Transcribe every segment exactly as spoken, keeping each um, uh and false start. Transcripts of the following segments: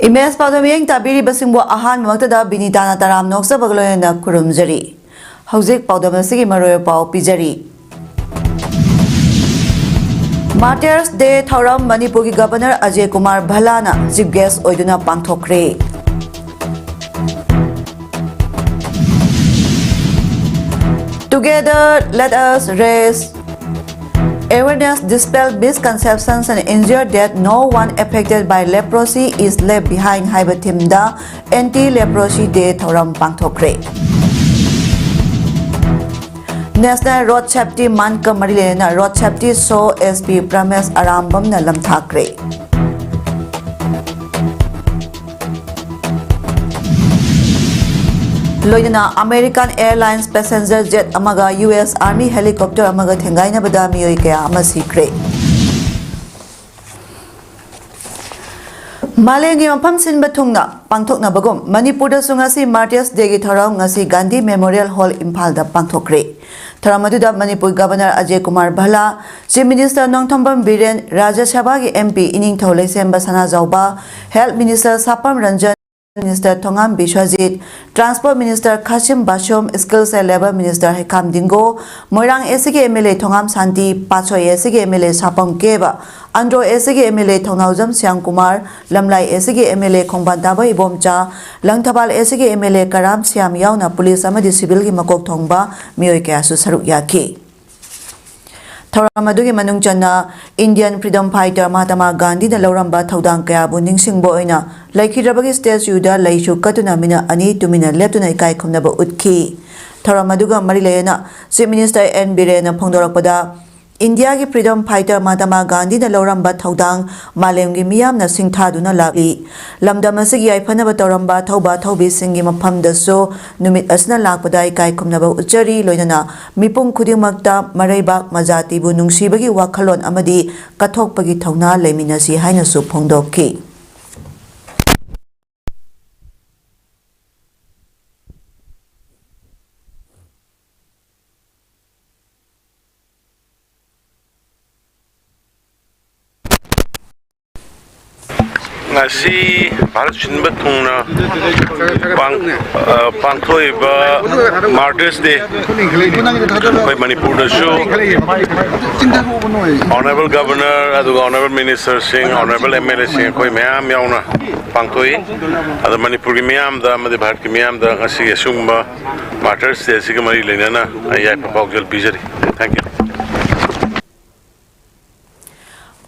Image ꯄꯥꯎꯗꯝ ꯃꯤꯠꯌꯦꯡ ꯇꯥꯕꯤꯔꯤꯕꯁꯤꯡꯕꯨ ꯑꯍꯥꯟꯕꯃꯛꯇꯗ ꯕꯤꯅꯤꯇꯥꯅ ꯇꯔꯥꯝ ꯅꯣꯛꯆꯕꯒ ꯂꯣꯏꯅꯅ ꯈꯨꯔꯨꯝꯖꯔꯤ꯫ ꯍꯧꯖꯤꯛ ꯄꯥꯎꯗꯝ ꯑꯁꯤꯒꯤ ꯃꯔꯨꯑꯣꯏꯕ ꯄꯥꯎ ꯄꯤꯖꯔꯤ꯫ Martyrs Day ꯊꯧꯔꯝ ꯃꯅꯤꯄꯨꯔꯒꯤ governor Ajay Kumar ꯚꯜꯂꯥꯅ chief gas ꯑꯣꯏꯗꯨꯅ ꯄꯥꯡꯊꯣꯛꯈ꯭ꯔꯦ꯫ Together, let us raise awareness, dispel misconceptions, and ensure that no one affected by leprosy is left behind ꯍꯥꯏꯕ ꯊꯤꯝꯗ Anti Leprosy Day ꯊꯧꯔꯝ ꯄꯥꯡꯊꯣꯛꯈ꯭ꯔꯦ꯫ National Road Safety Monthꯀ ꯃꯔꯤ ꯂꯩꯅꯅ Road Safety Show SP ꯄ꯭ꯔꯃꯦꯁ ꯑꯔꯥꯝꯕꯝꯅ ꯂꯝꯊꯥꯈ꯭ꯔꯦ꯫ ꯂꯣꯏꯅꯅ American Airlines passenger jet ꯑꯃꯒ US Army helicopter ꯑꯃꯒ ꯊꯦꯡꯒꯥꯏꯅꯕꯗ ꯃꯤꯑꯣꯏ ꯀꯌꯥ ꯑꯃ ꯁꯤꯈ꯭ꯔꯦ꯫ ꯃꯥꯂꯦꯝꯒꯤ ꯃꯐꯝ ꯁꯤꯟꯕ ꯊꯨꯡꯅ ꯄꯥꯡꯊꯣꯛꯅꯕꯒꯨꯝ ꯃꯅꯤꯄꯨꯔꯗꯁꯨ ꯉꯁꯤ Martyrs Dayꯒꯤ ꯊꯧꯔꯝ ꯉꯁꯤ ꯒꯥꯟꯙꯤ Memorial Hall ꯏꯝꯐꯥꯜꯗ ꯄꯥꯡꯊꯣꯛꯈ꯭ꯔꯦ꯫ ꯊꯧꯔꯝ ꯑꯗꯨꯗ Manipur governor Ajay Kumar Bhalla, Chief Minister Nongthombam Biren, Rajya ꯁꯚꯥꯒꯤ MP ꯏꯅꯤꯡꯊꯧ ꯂꯩꯁꯦꯝꯕ Sanajaoba, Health Minister ꯁꯥꯄꯝ Ranjan, Minister Thongam Biswajit, Transport Minister ꯈꯥꯁꯤꯝ ꯕꯥꯁꯣꯝ, Skills and Labour Minister ꯍꯩꯈꯥꯝ ꯗꯤꯡꯒꯣ, Moirang ACꯒꯤ MLA Thongam Shanti, Patsoi ACꯒꯤ MLA ꯁꯥꯄꯝ cab, Andro ACꯒꯤ MLA Thounaojam Shyamkumar, ꯂꯝꯂꯥꯏ ACꯒꯤ MLA ꯈꯣꯡꯕꯥꯟ ꯇꯥꯕ ꯏꯕꯣꯝꯆꯥ, ꯂꯪꯊꯕꯥꯜ ACꯒꯤ MLA ꯀꯔꯥꯝ ꯁ꯭ꯌꯥꯝ ꯌꯥꯎꯅ ꯄꯨꯂꯤꯁ ꯑꯃꯗꯤ ꯁꯤꯚꯤꯜꯒꯤ ꯃꯀꯣꯛ ꯊꯣꯡꯕ ꯃꯤꯑꯣꯏ ꯀꯌꯥꯁꯨ ꯁꯔꯨꯛ ꯌꯥꯈꯤ꯫ ꯊꯧꯔꯝ ꯑꯗꯨꯒꯤ ꯃꯅꯨꯡ ꯆꯟꯅ Indian Freedom Fighter ꯃꯍꯥꯇꯃꯥ ꯒꯥꯟꯙꯤꯅ ꯂꯧꯔꯝꯕ ꯊꯧꯗꯥꯡ ꯀꯌꯥꯕꯨ ꯅꯤꯡꯁꯤꯡꯕ ꯑꯣꯏꯅ ꯂꯩꯈꯤꯗ꯭ꯔꯕꯒꯤ statue ꯗ ꯂꯩꯁꯨ ꯀꯠꯇꯨꯅ ꯃꯤꯅꯠ ꯑꯅꯤ ꯇꯨꯃꯤꯟꯅ ꯂꯦꯞꯇꯨꯅ ꯏꯀꯥꯏ ꯈꯨꯝꯅꯕ ꯎꯠꯈꯤ꯫ ꯊꯧꯔꯝ ꯑꯗꯨꯒ ꯃꯔꯤ ꯂꯩꯅꯅ Chief Minister ꯑꯦꯟ ꯕꯤꯔꯦꯟꯅ ꯐꯣꯡꯗꯣꯔꯛꯄꯗ, ꯏꯟꯗꯤꯌꯥꯒꯤ freedom fighter ꯃꯍꯥꯇꯃꯥ ꯒꯥꯟꯙꯤꯅ ꯂꯧꯔꯝꯕ ꯊꯧꯗꯥꯡ ꯃꯥꯂꯦꯝꯒꯤ ꯃꯤꯌꯥꯝꯅ ꯁꯤꯡꯊꯥꯗꯨꯅ ꯂꯥꯛꯂꯤ꯫ ꯂꯝꯗꯝ ꯑꯁꯤꯒꯤ ꯌꯥꯏꯐꯅꯕ ꯇꯧꯔꯝꯕ ꯑꯊꯧꯕ ꯑꯊꯧꯕꯤꯁꯤꯡꯒꯤ ꯃꯐꯝꯗꯁꯨ ꯅꯨꯃꯤꯠ ꯑꯁꯤꯅ ꯂꯥꯛꯄꯗ ꯏꯀꯥꯏ ꯈꯨꯝꯅꯕ ꯎꯠꯆꯔꯤ, ꯂꯣꯏꯅꯅ ꯃꯤꯄꯨꯝ ꯈꯨꯗꯤꯡꯃꯛꯇ ꯃꯔꯩꯕꯥꯛ ꯃꯖꯥꯇꯤꯕꯨ ꯅꯨꯡꯁꯤꯕꯒꯤ ꯋꯥꯈꯜꯂꯣꯟ ꯑꯃꯗꯤ ꯀꯠꯊꯣꯛꯄꯒꯤ ꯊꯧꯅꯥ ꯂꯩꯃꯤꯟꯅꯁꯤ ꯍꯥꯏꯅꯁꯨ ꯐꯣꯡꯗꯣꯛꯈꯤ꯫ ꯉꯁꯤ ꯚꯥꯔꯠ ꯁꯤꯟꯕ ꯊꯨꯡꯅ ꯄꯥꯡ-, ꯑ, ꯄꯥꯡꯊꯣꯛꯏꯕ Martyrs Day ꯑꯩꯈꯣꯏ ꯃꯅꯤꯄꯨꯔꯗꯁꯨ Honourable Governor ꯑꯗꯨꯒ Honourable Ministerꯁꯤꯡ, Honourable MLAꯁꯤꯡ ꯑꯩꯈꯣꯏ ꯃꯌꯥꯝ ꯌꯥꯎꯅ ꯄꯥꯡꯊꯣꯛꯏ꯫ ꯑꯗꯣ ꯃꯅꯤꯄꯨꯔꯒꯤ ꯃꯤꯌꯥꯝꯗ ꯑꯃꯗꯤ ꯚꯥꯔꯠꯀꯤ ꯃꯤꯌꯥꯝꯗ ꯉꯁꯤꯒꯤ ꯑꯁꯤꯒꯨꯝꯕ Martyrs Day ꯑꯁꯤꯒ ꯃꯔꯤ ꯂꯩꯅꯅ ꯑꯩ ꯌꯥꯏꯐ ꯄꯥꯎꯖꯦꯜ ꯄꯤꯖꯔꯤ꯫ Thank you꯫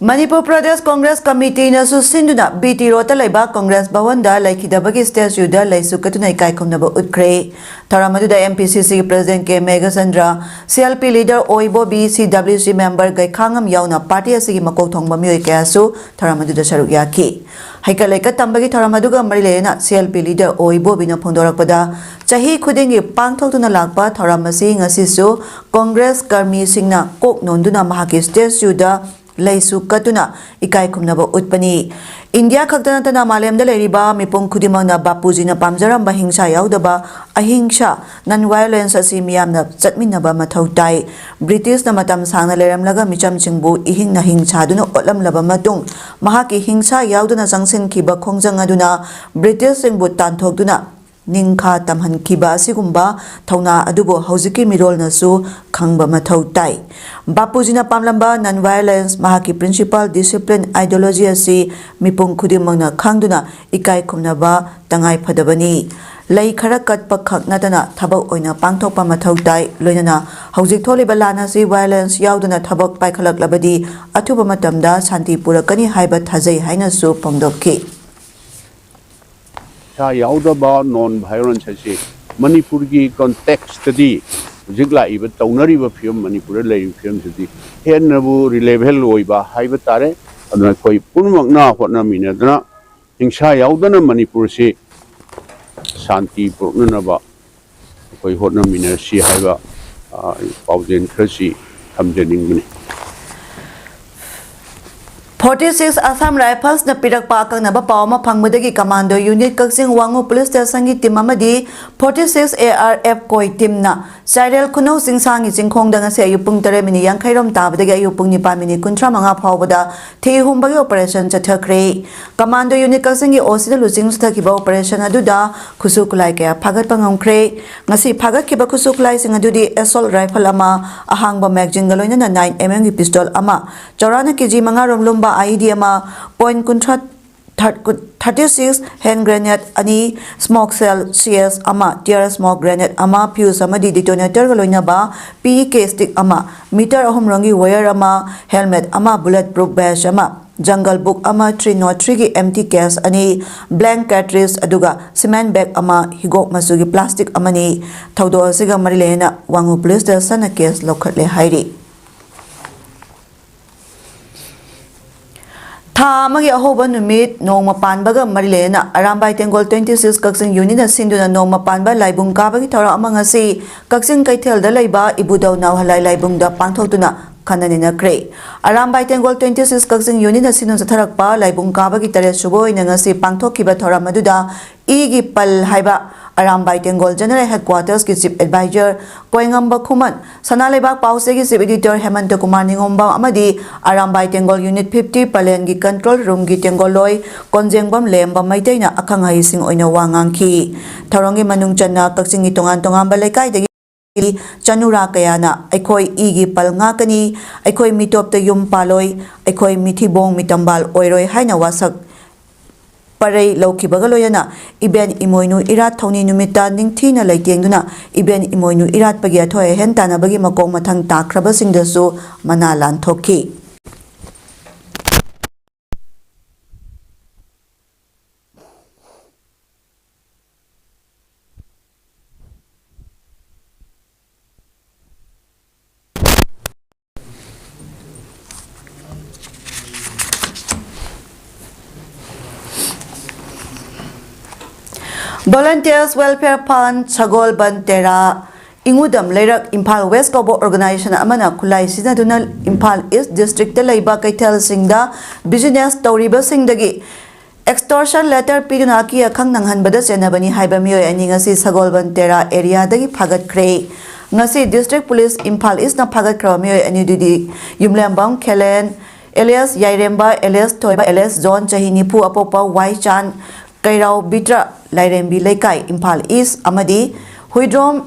ꯃꯅꯤꯄꯨꯔ ꯄ꯭ꯔꯗꯦꯁ ꯀꯣꯡꯒ꯭ꯔꯦꯁ ꯀꯃꯤꯇꯤꯅꯁꯨ ꯁꯤꯟꯗꯨꯅ ꯕꯤ ꯇꯤ ꯔꯣꯗꯇ ꯂꯩꯕ ꯀꯣꯡꯒ꯭ꯔꯦꯁ ꯚꯋꯟꯗ ꯂꯩꯈꯤꯗꯕꯒꯤ statue ꯗ ꯂꯩꯁꯨ ꯀꯠꯇꯨꯅ ꯏꯀꯥꯏ ꯈꯨꯝꯅꯕ ꯎꯠꯈ꯭ꯔꯦ꯫ ꯊꯧꯔꯝ ꯑꯗꯨꯗ M P C C ꯒꯤ President ꯀꯦ Meghachandra, C L P leader ꯑꯣ ꯏꯕꯣꯕꯤ, C W C member ꯒꯩꯈꯥꯉꯝ ꯌꯥꯎꯅ party ꯑꯁꯤꯒꯤ ꯃꯀꯣꯛ ꯊꯣꯡꯕ ꯃꯤꯑꯣꯏ ꯀꯌꯥꯁꯨ ꯊꯧꯔꯝ ꯑꯗꯨꯗ ꯁꯔꯨꯛ ꯌꯥꯈꯤ꯫ ꯍꯩꯀꯠ ꯂꯩꯀꯠ ꯇꯝꯕꯒꯤ ꯊꯧꯔꯝ ꯑꯗꯨꯒ ꯃꯔꯤ ꯂꯩꯅꯅ C L P leader ꯑꯣ ꯏꯕꯣꯕꯤꯅ ꯐꯣꯡꯗꯣꯔꯛꯄꯗ, ꯆꯍꯤ ꯈꯨꯗꯤꯡꯒꯤ ꯄꯥꯡꯊꯣꯛꯇꯨꯅ ꯂꯥꯛꯄ ꯊꯧꯔꯝ ꯑꯁꯤ ꯉꯁꯤꯁꯨ ꯀꯣꯡꯒ꯭ꯔꯦꯁ ꯀꯔꯃꯤꯁꯤꯡꯅ ꯀꯣꯛ ꯅꯣꯟꯗꯨꯅ ꯃꯍꯥꯛꯀꯤ statue ꯗ ꯂꯩꯁꯨ ꯀꯠꯇꯨꯅ ꯏꯀꯥꯏ ꯈꯨꯝꯅꯕ ꯎꯠꯄꯅꯤ꯫ ꯏꯟꯗꯤꯌꯥ ꯈꯛꯇ ꯅꯠꯇꯅ ꯃꯥꯂꯦꯝꯗ ꯂꯩꯔꯤꯕ ꯃꯤꯄꯨꯝ ꯈꯨꯗꯤꯡꯃꯛꯅ ꯕꯥꯄꯨꯖꯤꯅ ꯄꯥꯝꯖꯔꯝꯕ ꯍꯤꯡꯁꯥ ꯌꯥꯎꯗꯕ ꯑꯍꯤꯡꯁꯥ, non violence ꯑꯁꯤ ꯃꯤꯌꯥꯝꯅ ꯆꯠꯃꯤꯟꯅꯕ ꯃꯊꯧ ꯇꯥꯏ꯫ ꯕ꯭ꯔꯤꯇꯤꯁꯅ ꯃꯇꯝ ꯁꯥꯡꯅ ꯂꯩꯔꯝꯂꯒ ꯃꯤꯆꯝꯁꯤꯡꯕꯨ ꯏꯍꯤꯡ ꯅꯥꯍꯤꯡ ꯁꯥꯗꯨꯅ ꯑꯣꯠꯂꯝꯂꯕ ꯃꯇꯨꯡ, ꯃꯍꯥꯛꯀꯤ ꯍꯤꯡꯁꯥ ꯌꯥꯎꯗꯅ ꯆꯪꯁꯤꯟꯈꯤꯕ ꯈꯣꯡꯖꯪ ꯑꯗꯨꯅ ꯕ꯭ꯔꯤꯇꯤꯁꯁꯤꯡꯕꯨ ꯇꯥꯟꯊꯣꯛꯇꯨꯅ ꯅꯤꯡꯈꯥ ꯇꯝꯍꯟꯈꯤꯕ ꯑꯁꯤꯒꯨꯝꯕ ꯊꯧꯅꯥ ꯑꯗꯨꯕꯨ ꯍꯧꯖꯤꯛꯀꯤ ꯃꯤꯔꯣꯜꯅꯁꯨ ꯈꯪꯕ ꯃꯊꯧ ꯇꯥꯏ꯫ ꯕꯥꯄꯨꯖꯤꯅ ꯄꯥꯝꯂꯝꯕ non violence, ꯃꯍꯥꯛꯀꯤ principle, discipline, ideology ꯑꯁꯤ ꯃꯤꯄꯨꯝ ꯈꯨꯗꯤꯡꯃꯛꯅ ꯈꯪꯗꯨꯅ ꯏꯀꯥꯏ ꯈꯨꯝꯅꯕ ꯇꯉꯥꯏ ꯐꯗꯕꯅꯤ꯫ ꯂꯩ ꯈꯔ ꯀꯠꯄ ꯈꯛ ꯅꯠꯇꯅ ꯊꯕꯛ ꯑꯣꯏꯅ ꯄꯥꯡꯊꯣꯛꯄ ꯃꯊꯧ ꯇꯥꯏ꯫ ꯂꯣꯏꯅꯅ ꯍꯧꯖꯤꯛ ꯊꯣꯛꯂꯤꯕ ꯂꯥꯟ ꯑꯁꯤ violence ꯌꯥꯎꯗꯅ ꯊꯕꯛ ꯄꯥꯏꯈꯠꯂꯛꯂꯕꯗꯤ ꯑꯊꯨꯕ ꯃꯇꯝꯗ ꯁꯥꯟꯇꯤ ꯄꯨꯔꯛꯀꯅꯤ ꯍꯥꯏꯕ ꯊꯥꯖꯩ ꯍꯥꯏꯅꯁꯨ ꯐꯣꯡꯗꯣꯛꯈꯤ꯫ ꯍꯤꯡꯁꯥ ꯌꯥꯎꯗꯕ non violence ꯍꯥꯏꯁꯤ ꯃꯅꯤꯄꯨꯔꯒꯤ context ꯇꯗꯤ ꯍꯧꯖꯤꯛ ꯂꯥꯛꯏꯕ ꯇꯧꯅꯔꯤꯕ ꯐꯤꯕꯝ, ꯃꯅꯤꯄꯨꯔꯗ ꯂꯩꯔꯤꯕ ꯐꯤꯕꯝꯁꯤꯗꯤ ꯍꯦꯟꯅꯕꯨ relevant ꯑꯣꯏꯕ ꯍꯥꯏꯕ ꯇꯥꯔꯦ꯫ ꯑꯗꯨꯅ ꯑꯩꯈꯣꯏ ꯄꯨꯝꯅꯃꯛꯅ ꯍꯣꯠꯅꯃꯤꯟꯅꯗꯅ ꯍꯤꯡꯁꯥ ꯌꯥꯎꯗꯅ ꯃꯅꯤꯄꯨꯔꯁꯤ ꯁꯥꯟꯇꯤ ꯄꯨꯔꯛꯅꯅꯕ ꯑꯩꯈꯣꯏ ꯍꯣꯠꯅꯃꯤꯟꯅꯁꯤ ꯍꯥꯏꯕ, ꯑ, ꯄꯥꯎꯖꯦꯜ ꯈꯔꯁꯤ ꯊꯝꯖꯅꯤꯡꯕꯅꯤ꯫ Forty six Assam Riflesꯅ ꯄꯤꯔꯛꯄ ꯑꯀꯛꯅꯕ ꯄꯥꯎ ꯑꯃ ꯐꯪꯕꯗꯒꯤ Commando Unit ꯀꯛꯆꯤꯡ ꯋꯥꯉꯨ Police Stationꯒꯤ team ꯑꯃꯗꯤ forty six ARF ꯀꯣꯏ teamꯅ ꯆꯥꯏꯔꯦꯜ ꯈꯨꯅꯧ ꯆꯤꯡꯁꯥꯡꯒꯤ ꯆꯤꯡꯈꯣꯡꯗ ꯉꯁꯤ ꯑꯌꯨꯛ ꯄꯨꯡ ꯇꯔꯦꯠ ꯃꯤꯅꯤꯠ ꯌꯥꯡꯈꯩ ꯔꯣꯝ ꯇꯥꯕꯗꯒꯤ ꯑꯌꯨꯛ ꯄꯨꯡ ꯅꯤꯄꯥꯟ ꯃꯤꯅꯤꯠ ꯀꯨꯟꯊ꯭ꯔꯥ ꯃꯉꯥ ꯐꯥꯎꯕꯗ ꯊꯤ ꯍꯨꯝꯕꯒꯤ operation ꯆꯠꯊꯈ꯭ꯔꯦ꯫ Commando Unit ꯀꯛꯆꯤꯡꯒꯤ OCꯅ ꯂꯨꯆꯤꯡ ꯆꯠꯊꯈꯤꯕ operation ꯑꯗꯨꯗ ꯈꯨꯠꯁꯨ ꯈꯨꯠꯂꯥꯏ ꯀꯌꯥ ꯐꯥꯒꯠꯄ ꯉꯝꯈ꯭ꯔꯦ꯫ ꯉꯁꯤ ꯐꯥꯒꯠꯈꯤꯕ ꯈꯨꯠꯁꯨ ꯈꯨꯠꯂꯥꯏꯁꯤꯡ ꯑꯗꯨꯗꯤ assault rifle ꯑꯃ, ꯑꯍꯥꯡꯕ magazineꯒ ꯂꯣꯏꯅꯅ nine MM ꯒꯤ pistol ꯑꯃ, ꯆꯥꯎꯔꯥꯛꯅ KG ꯃꯉꯥ ꯔꯣꯝ ꯂꯨꯝꯕ IED ꯑꯃ, point ꯀꯨꯟꯊ꯭ꯔꯥ, thirty six hand grenade ꯑꯅꯤ, smoke shell CS ꯑꯃ, tear smoke grenade ꯑꯃ, fuse ꯑꯃꯗꯤ detonatorꯒ ꯂꯣꯏꯅꯕ PEK stick ꯑꯃ, meter ꯑꯍꯨꯝ ꯔꯣꯝꯒꯤ wire ꯑꯃ, helmet ꯑꯃ, bullet proof vest ꯑꯃ, Jungle Book ꯑꯃ, three not threeꯒꯤ empty case ꯑꯅꯤ, blank cartridge, ꯑꯗꯨꯒ cement bag ꯑꯃ, ꯍꯤꯒꯣꯛ ꯃꯆꯨꯒꯤ plastic ꯑꯃꯅꯤ꯫ ꯊꯧꯗꯣꯛ ꯑꯁꯤꯒ ꯃꯔꯤ ꯂꯩꯅꯅ ꯋꯥꯉꯨ Police Stationꯅ case ꯂꯧꯈꯠꯂꯦ ꯍꯥꯏꯔꯤ꯫ ꯊꯥ ꯑꯃꯒꯤ ꯑꯍꯧꯕ ꯅꯨꯃꯤꯠ ꯅꯣꯡꯃ ꯄꯥꯟꯕꯒ ꯃꯔꯤ ꯂꯩꯅꯅ ꯑꯔꯥꯝꯕꯥꯏ ꯇꯦꯡꯒꯣꯜ twenty six ꯀꯛꯆꯤꯡ Unitꯅ ꯁꯤꯟꯗꯨꯅ ꯅꯣꯡꯃ ꯄꯥꯟꯕ ꯂꯥꯏꯕꯨꯡ ꯀꯥꯕꯒꯤ ꯊꯧꯔꯝ ꯑꯃ ꯉꯁꯤ ꯀꯛꯆꯤꯡ ꯀꯩꯊꯦꯜꯗ ꯂꯩꯕ ꯏꯕꯨꯙꯧ ꯅꯥꯎꯍꯂꯥꯏ ꯂꯥꯏꯕꯨꯡꯗ ꯄꯥꯡꯊꯣꯛꯇꯨꯅ ꯈꯟꯅ ꯅꯩꯅꯈ꯭ꯔꯦ꯫ ꯑꯔꯥꯝꯕꯥꯏ ꯇꯦꯡꯒꯣꯜ twenty six ꯀꯛꯆꯤꯡ Unitꯅ ꯁꯤꯟꯗꯨꯅ ꯆꯠꯊꯔꯛꯄ ꯂꯥꯏꯕꯨꯡ ꯀꯥꯕꯒꯤ ꯇꯔꯦꯠ ꯁꯨꯕ ꯑꯣꯏꯅ ꯉꯁꯤ ꯄꯥꯡꯊꯣꯛꯈꯤꯕ ꯊꯧꯔꯝ ꯑꯗꯨꯗ ꯏꯒꯤ ꯄꯜ ꯍꯥꯏꯕ ꯑꯔꯥꯝꯕꯥꯏ ꯇꯦꯡꯒꯣꯜ General Headquartersꯀꯤ Chief Advisor ꯀꯣꯏꯉꯝꯕ ꯈꯨꯃꯟ, ꯁꯅꯥ ꯂꯩꯕꯥꯛ ꯄꯥꯎꯆꯦꯒꯤ Chief Editor ꯍꯦꯃꯟꯇ ꯀꯨꯃꯥꯔ ꯅꯤꯉꯣꯝꯕꯝ ꯑꯃꯗꯤ ꯑꯔꯥꯝꯕꯥꯏ ꯇꯦꯡꯒꯣꯜ Unit fifty ꯄꯂꯦꯟꯒꯤ control roomꯒꯤ ꯇꯦꯡꯒꯣꯜꯂꯣꯏ ꯀꯣꯟꯖꯦꯡꯕꯝ ꯂꯦꯝꯕ ꯃꯩꯇꯩꯅ ꯑꯈꯪ ꯑꯍꯩꯁꯤꯡ ꯑꯣꯏꯅ ꯋꯥ ꯉꯥꯡꯈꯤ꯫ ꯊꯧꯔꯝꯒꯤ ꯃꯅꯨꯡ ꯆꯟꯅ ꯀꯛꯆꯤꯡꯒꯤ ꯇꯣꯉꯥꯟ ꯇꯣꯉꯥꯟꯕ ꯂꯩꯀꯥꯏꯗꯒꯤ ꯆꯅꯨꯔꯥ ꯀꯌꯥꯅ "ꯑꯩꯈꯣꯏ ꯏꯒꯤ ꯄꯜ ꯉꯥꯛꯀꯅꯤ, ꯑꯩꯈꯣꯏ ꯃꯤꯇꯣꯞꯇ ꯌꯨꯝ ꯄꯥꯜꯂꯣꯏ, ꯑꯩꯈꯣꯏ ꯃꯤꯊꯤꯕꯣꯡ ꯃꯤꯇꯝꯕꯥꯜ ꯑꯣꯏꯔꯣꯏ" ꯍꯥꯏꯅ ꯋꯥꯁꯛ ꯄꯔꯩ ꯂꯧꯈꯤꯕꯒ ꯂꯣꯏꯅꯅ ꯏꯕꯦꯟ ꯏꯃꯣꯏꯅꯨ ꯏꯔꯥꯠ ꯊꯧꯅꯤ ꯅꯨꯃꯤꯠꯇ ꯅꯤꯡꯊꯤꯅ ꯂꯩꯇꯦꯡꯗꯨꯅ ꯏꯕꯦꯟ ꯏꯃꯣꯏꯅꯨ ꯏꯔꯥꯠꯄꯒꯤ ꯑꯊꯣꯏ ꯑꯍꯦꯟ ꯇꯥꯟꯅꯕꯒꯤ ꯃꯀꯣꯛ ꯃꯊꯪ ꯇꯥꯈ꯭ꯔꯕꯁꯤꯡꯗꯁꯨ ꯃꯅꯥ ꯂꯥꯟꯊꯣꯛꯈꯤ꯫ Volunteers Welfare Fund, ꯁꯒꯣꯜꯕꯟ ꯇꯦꯔꯥ, ꯏꯉꯨꯗꯝ ꯂꯩꯔꯛ ꯏꯝꯐꯥꯜ ꯋꯦꯁ ꯀꯧꯕ ꯑꯣꯔꯒꯅꯥꯏꯖꯦꯁꯟ ꯑꯃꯅ ꯈꯨꯠꯂꯥꯏ ꯁꯤꯖꯤꯟꯅꯗꯨꯅ ꯏꯝꯐꯥꯜ ꯏꯁ ꯗꯤꯁꯇ꯭ꯔꯤꯛꯇ ꯂꯩꯕ ꯀꯩꯊꯦꯜꯁꯤꯡꯗ ꯕꯤꯖꯤꯅꯦꯁ ꯇꯧꯔꯤꯕꯁꯤꯡꯗꯒꯤ extortion letter ꯄꯤꯗꯨꯅ ꯑꯀꯤ ꯑꯈꯪ ꯅꯪꯍꯟꯕꯗ ꯆꯦꯟꯅꯕꯅꯤ ꯍꯥꯏꯕ ꯃꯤꯑꯣꯏ ꯑꯅꯤ ꯉꯁꯤ ꯁꯒꯣꯜꯕꯟ ꯇꯦꯔꯥ ꯑꯦꯔꯤꯌꯥꯗꯒꯤ ꯐꯥꯒꯠꯈ꯭ꯔꯦ꯫ ꯉꯁꯤ ꯗꯤꯁꯇ꯭ꯔꯤꯛ ꯄꯨꯂꯤꯁ ꯏꯝꯐꯥꯜ ꯏꯁꯅ ꯐꯥꯒꯠꯈ꯭ꯔꯕ ꯃꯤꯑꯣꯏ ꯑꯅꯤꯗꯨꯗꯤ ꯌꯨꯝꯂꯦꯝꯕꯝ ꯈꯦꯂꯦꯟ alias ꯌꯥꯏꯔꯦꯝꯕ alias ꯊꯣꯏꯕ alias ꯖꯣꯟ, ꯆꯍꯤ ꯅꯤꯐꯨ, ꯑꯄꯣꯛꯄ ꯋꯥꯏꯆꯥꯟ, ꯀꯩꯔꯥꯎ ꯕꯤꯇ꯭ꯔ, ꯂꯥꯏꯔꯦꯝꯕꯤ ꯂꯩꯀꯥꯏ, ꯏꯝꯐꯥꯜ ꯏꯁ, ꯑꯃꯗꯤ ꯍꯨꯏꯗ꯭ꯔꯣꯝ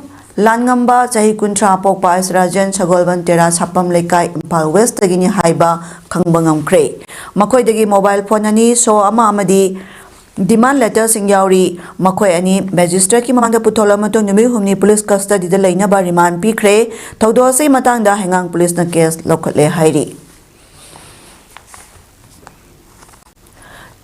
ꯂꯥꯟꯉꯝꯕ, ꯆꯍꯤ ꯀꯨꯟꯊ꯭ꯔꯥ, ꯄꯣꯛꯄ ꯑꯥꯏꯁ ꯔꯥꯖꯦꯟ, ꯁꯒꯣꯜꯕꯟ ꯇꯦꯔꯥ ꯁꯥꯄꯝ ꯂꯩꯀꯥꯏ, ꯏꯝꯐꯥꯜ ꯋꯦꯁꯇꯒꯤꯅꯤ ꯍꯥꯏꯕ ꯈꯪꯕ ꯉꯝꯈ꯭ꯔꯦ꯫ ꯃꯈꯣꯏꯗꯒꯤ ꯃꯣꯕꯥꯏꯜ ꯐꯣꯟ ꯑꯅꯤ, ꯁꯣ ꯑꯃ ꯑꯃꯗꯤ demand letterꯁꯤꯡ ꯌꯥꯎꯔꯤ꯫ ꯃꯈꯣꯏ ꯑꯅꯤ ꯃꯦꯖꯤꯁꯇ꯭ꯔꯦꯠꯀꯤ ꯃꯃꯥꯡꯗ ꯄꯨꯊꯣꯛꯂꯕ ꯃꯇꯨꯡ ꯅꯨꯃꯤꯠ ꯍꯨꯝꯅꯤ ꯄꯨꯂꯤꯁ ꯀꯁꯇꯗꯤꯗ ꯂꯩꯅꯕ ꯔꯤꯃꯥꯟ ꯄꯤꯈ꯭ꯔꯦ꯫ ꯊꯧꯗꯣꯛ ꯑꯁꯤꯒꯤ ꯃꯇꯥꯡꯗ ꯍꯩꯉꯥꯡ ꯄꯨꯂꯤꯁꯅ ꯀꯦꯁ ꯂꯧꯈꯠꯂꯦ ꯍꯥꯏꯔꯤ꯫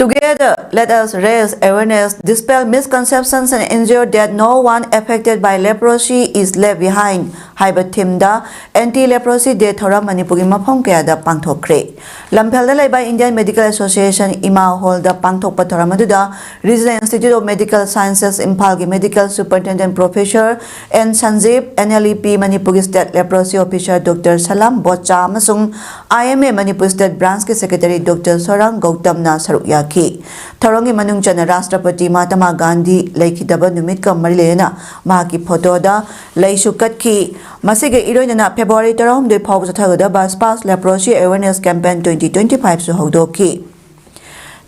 Together, let us raise awareness, dispel misconceptions, and ensure that no one affected by leprosy is left behind ꯍꯥꯏꯕ ꯊꯤꯝꯗ Anti Leprosy Day ꯊꯧꯔꯝ ꯃꯅꯤꯄꯨꯔꯒꯤ ꯃꯐꯝ ꯀꯌꯥꯗ ꯄꯥꯡꯊꯣꯛꯈ꯭ꯔꯦ꯫ ꯂꯝꯐꯦꯜꯗ ꯂꯩꯕ Indian Medical Association ꯏꯃꯥ ꯍꯣꯜꯗ ꯄꯥꯡꯊꯣꯛꯄ ꯊꯧꯔꯝ ꯑꯗꯨꯗ Regional Institute of Medical Sciences ꯏꯝꯐꯥꯜꯒꯤ Medical Superintendent Professor N ꯁꯟꯖꯤꯞ, NLEP ꯃꯅꯤꯄꯨꯔꯒꯤ State Leprosy Officer Doctor ꯁꯂꯥꯝ ꯕꯣꯠꯆꯥ ꯑꯃꯁꯨꯡ IMA Manipur State Branchꯀꯤ Secretary Doctor ꯁꯣꯔꯥꯡ ꯒꯧꯇꯝꯅ ꯁꯔꯨꯛ ꯌꯥꯈꯤ꯫ ꯊꯧꯔꯝꯒꯤ ꯃꯅꯨꯡ ꯆꯟꯅ ꯔꯥꯁꯇ꯭ꯔꯄꯇꯤ ꯃꯍꯥꯇꯃꯥ ꯒꯥꯟꯙꯤ ꯂꯩꯈꯤꯗꯕ ꯅꯨꯃꯤꯠꯀ ꯃꯔꯤ ꯂꯩꯅꯅ ꯃꯍꯥꯛꯀꯤ ꯐꯣꯇꯣꯗ ꯂꯩꯁꯨ ꯀꯠꯈꯤ꯫ ꯃꯁꯤꯒ ꯏꯔꯣꯏꯅꯅ February ꯇꯔꯥꯍꯨꯝꯗꯣꯏ ꯐꯥꯎꯕ ꯆꯠꯊꯒꯗꯕ Sparsh Leprosy Awareness Campaign twenty twenty-fiveꯁꯨ ꯍꯧꯗꯣꯛꯈꯤ꯫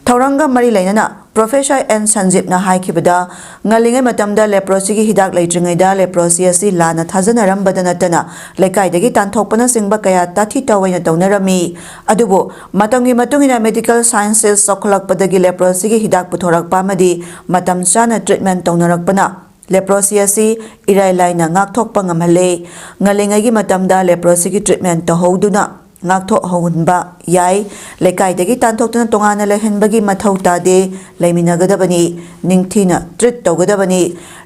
ꯊꯧꯔꯝꯒ ꯃꯔꯤ ꯂꯩꯅꯅ Professor N ꯁꯟꯖꯤꯞꯅ ꯍꯥꯏꯈꯤꯕꯗ, ꯉꯜꯂꯤꯉꯩ ꯃꯇꯝꯗ ꯂꯦꯄ꯭ꯔꯣꯁꯤꯒꯤ ꯍꯤꯗꯥꯛ ꯂꯩꯇ꯭ꯔꯤꯉꯩꯗ ꯂꯦꯄ꯭ꯔꯣꯁꯤ ꯑꯁꯤ ꯂꯥꯟꯅ ꯊꯥꯖꯅꯔꯝꯕꯗ ꯅꯠꯇꯅ ꯂꯩꯀꯥꯏꯗꯒꯤ ꯇꯥꯟꯊꯣꯛꯄꯅꯆꯤꯡꯕ ꯀꯌꯥ ꯇꯥꯊꯤ ꯇꯥꯑꯣꯏꯅ ꯇꯧꯅꯔꯝꯃꯤ꯫ ꯑꯗꯨꯕꯨ ꯃꯇꯝꯒꯤ ꯃꯇꯨꯡ ꯏꯟꯅ medical sciences ꯆꯥꯎꯈꯠꯂꯛꯄꯗꯒꯤ ꯂꯦꯄ꯭ꯔꯣꯁꯤꯒꯤ ꯍꯤꯗꯥꯛ ꯄꯨꯊꯣꯔꯛꯄ ꯑꯃꯗꯤ ꯃꯇꯝ ꯆꯥꯅ treatment ꯇꯧꯅꯔꯛꯄꯅ ꯂꯦꯄ꯭ꯔꯣꯁꯤ ꯑꯁꯤ ꯏꯔꯥꯏ ꯂꯥꯏꯅ ꯉꯥꯛꯊꯣꯛꯄ ꯉꯝꯍꯜꯂꯦ꯫ ꯉꯜꯂꯤꯉꯩꯒꯤ ꯃꯇꯝꯗ ꯂꯦꯄ꯭ꯔꯣꯁꯤꯒꯤ treatment ꯇꯧꯍꯧꯗꯨꯅ ꯉꯥꯛꯊꯣꯛꯍꯧꯍꯟꯕ ꯌꯥꯏ꯫ ꯂꯩꯀꯥꯏꯗꯒꯤ ꯇꯥꯟꯊꯣꯛꯇꯨꯅ ꯇꯣꯉꯥꯟꯅ ꯂꯩꯍꯟꯕꯒꯤ ꯃꯊꯧ ꯇꯥꯗꯦ꯫ ꯂꯩꯃꯤꯟꯅꯒꯗꯕꯅꯤ꯫ ꯅꯤꯡꯊꯤꯅ treat ꯇꯧꯒꯗꯕꯅꯤ꯫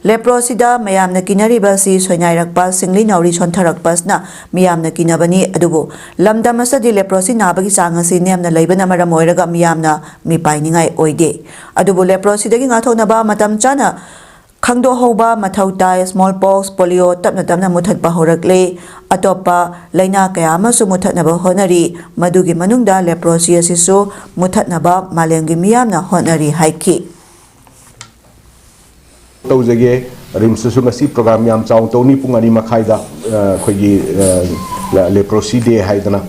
ꯂꯦꯄ꯭ꯔꯣꯁꯤꯗ ꯃꯌꯥꯝꯅ ꯀꯤꯅꯔꯤꯕ ꯑꯁꯤ ꯁꯣꯏꯅꯥꯏꯔꯛꯄ, ꯁꯤꯡꯂꯤ ꯅꯥꯎꯔꯤ ꯁꯣꯟꯊꯔꯛꯄ ꯑꯁꯤꯅ ꯃꯤꯌꯥꯝꯅ ꯀꯤꯅꯕꯅꯤ꯫ ꯑꯗꯨꯕꯨ ꯂꯝꯗꯝ ꯑꯁꯤꯗꯤ ꯂꯦꯄ꯭ꯔꯣꯁꯤ ꯅꯥꯕꯒꯤ ꯆꯥꯡ ꯑꯁꯤ ꯅꯦꯝꯅ ꯂꯩꯕꯅ ꯃꯔꯝ ꯑꯣꯏꯔꯒ ꯃꯤꯌꯥꯝꯅ ꯃꯤꯄꯥꯏꯅꯤꯡꯉꯥꯏ ꯑꯣꯏꯗꯦ꯫ ꯑꯗꯨꯕꯨ ꯂꯦꯄ꯭ꯔꯣꯁꯤꯗꯒꯤ ꯉꯥꯛꯊꯣꯛꯅꯕ ꯃꯇꯝ ꯆꯥꯅ ꯈꯪꯗꯣꯛꯍꯧꯕ ꯃꯊꯧ ꯇꯥꯏ꯫ Small pox, polio ꯇꯞꯅ ꯇꯞꯅ ꯃꯨꯊꯠꯄ ꯍꯧꯔꯛꯂꯦ꯫ ꯑꯇꯣꯞꯄ ꯂꯩꯅꯥ ꯀꯌꯥ ꯑꯃꯁꯨ ꯃꯨꯊꯠꯅꯕ ꯍꯣꯠꯅꯔꯤ꯫ ꯃꯗꯨꯒꯤ ꯃꯅꯨꯡꯗ leprosy ꯑꯁꯤꯁꯨ ꯃꯨꯊꯠꯅꯕ ꯃꯥꯂꯦꯝꯒꯤ ꯃꯤꯌꯥꯝꯅ ꯍꯣꯠꯅꯔꯤ ꯍꯥꯏꯈꯤ꯫ ꯇꯧꯖꯒꯦ꯫ ꯔꯤꯝꯁꯇꯁꯨ ꯉꯁꯤ program ꯌꯥꯝ ꯆꯥꯎꯅ ꯇꯧꯅꯤ꯫ ꯄꯨꯡ ꯑꯅꯤ ꯃꯈꯥꯏꯗ, ꯑ, ꯑꯩꯈꯣꯏꯒꯤ, ꯑ, ꯂ-, Leprosy Day ꯍꯥꯏꯗꯅ꯫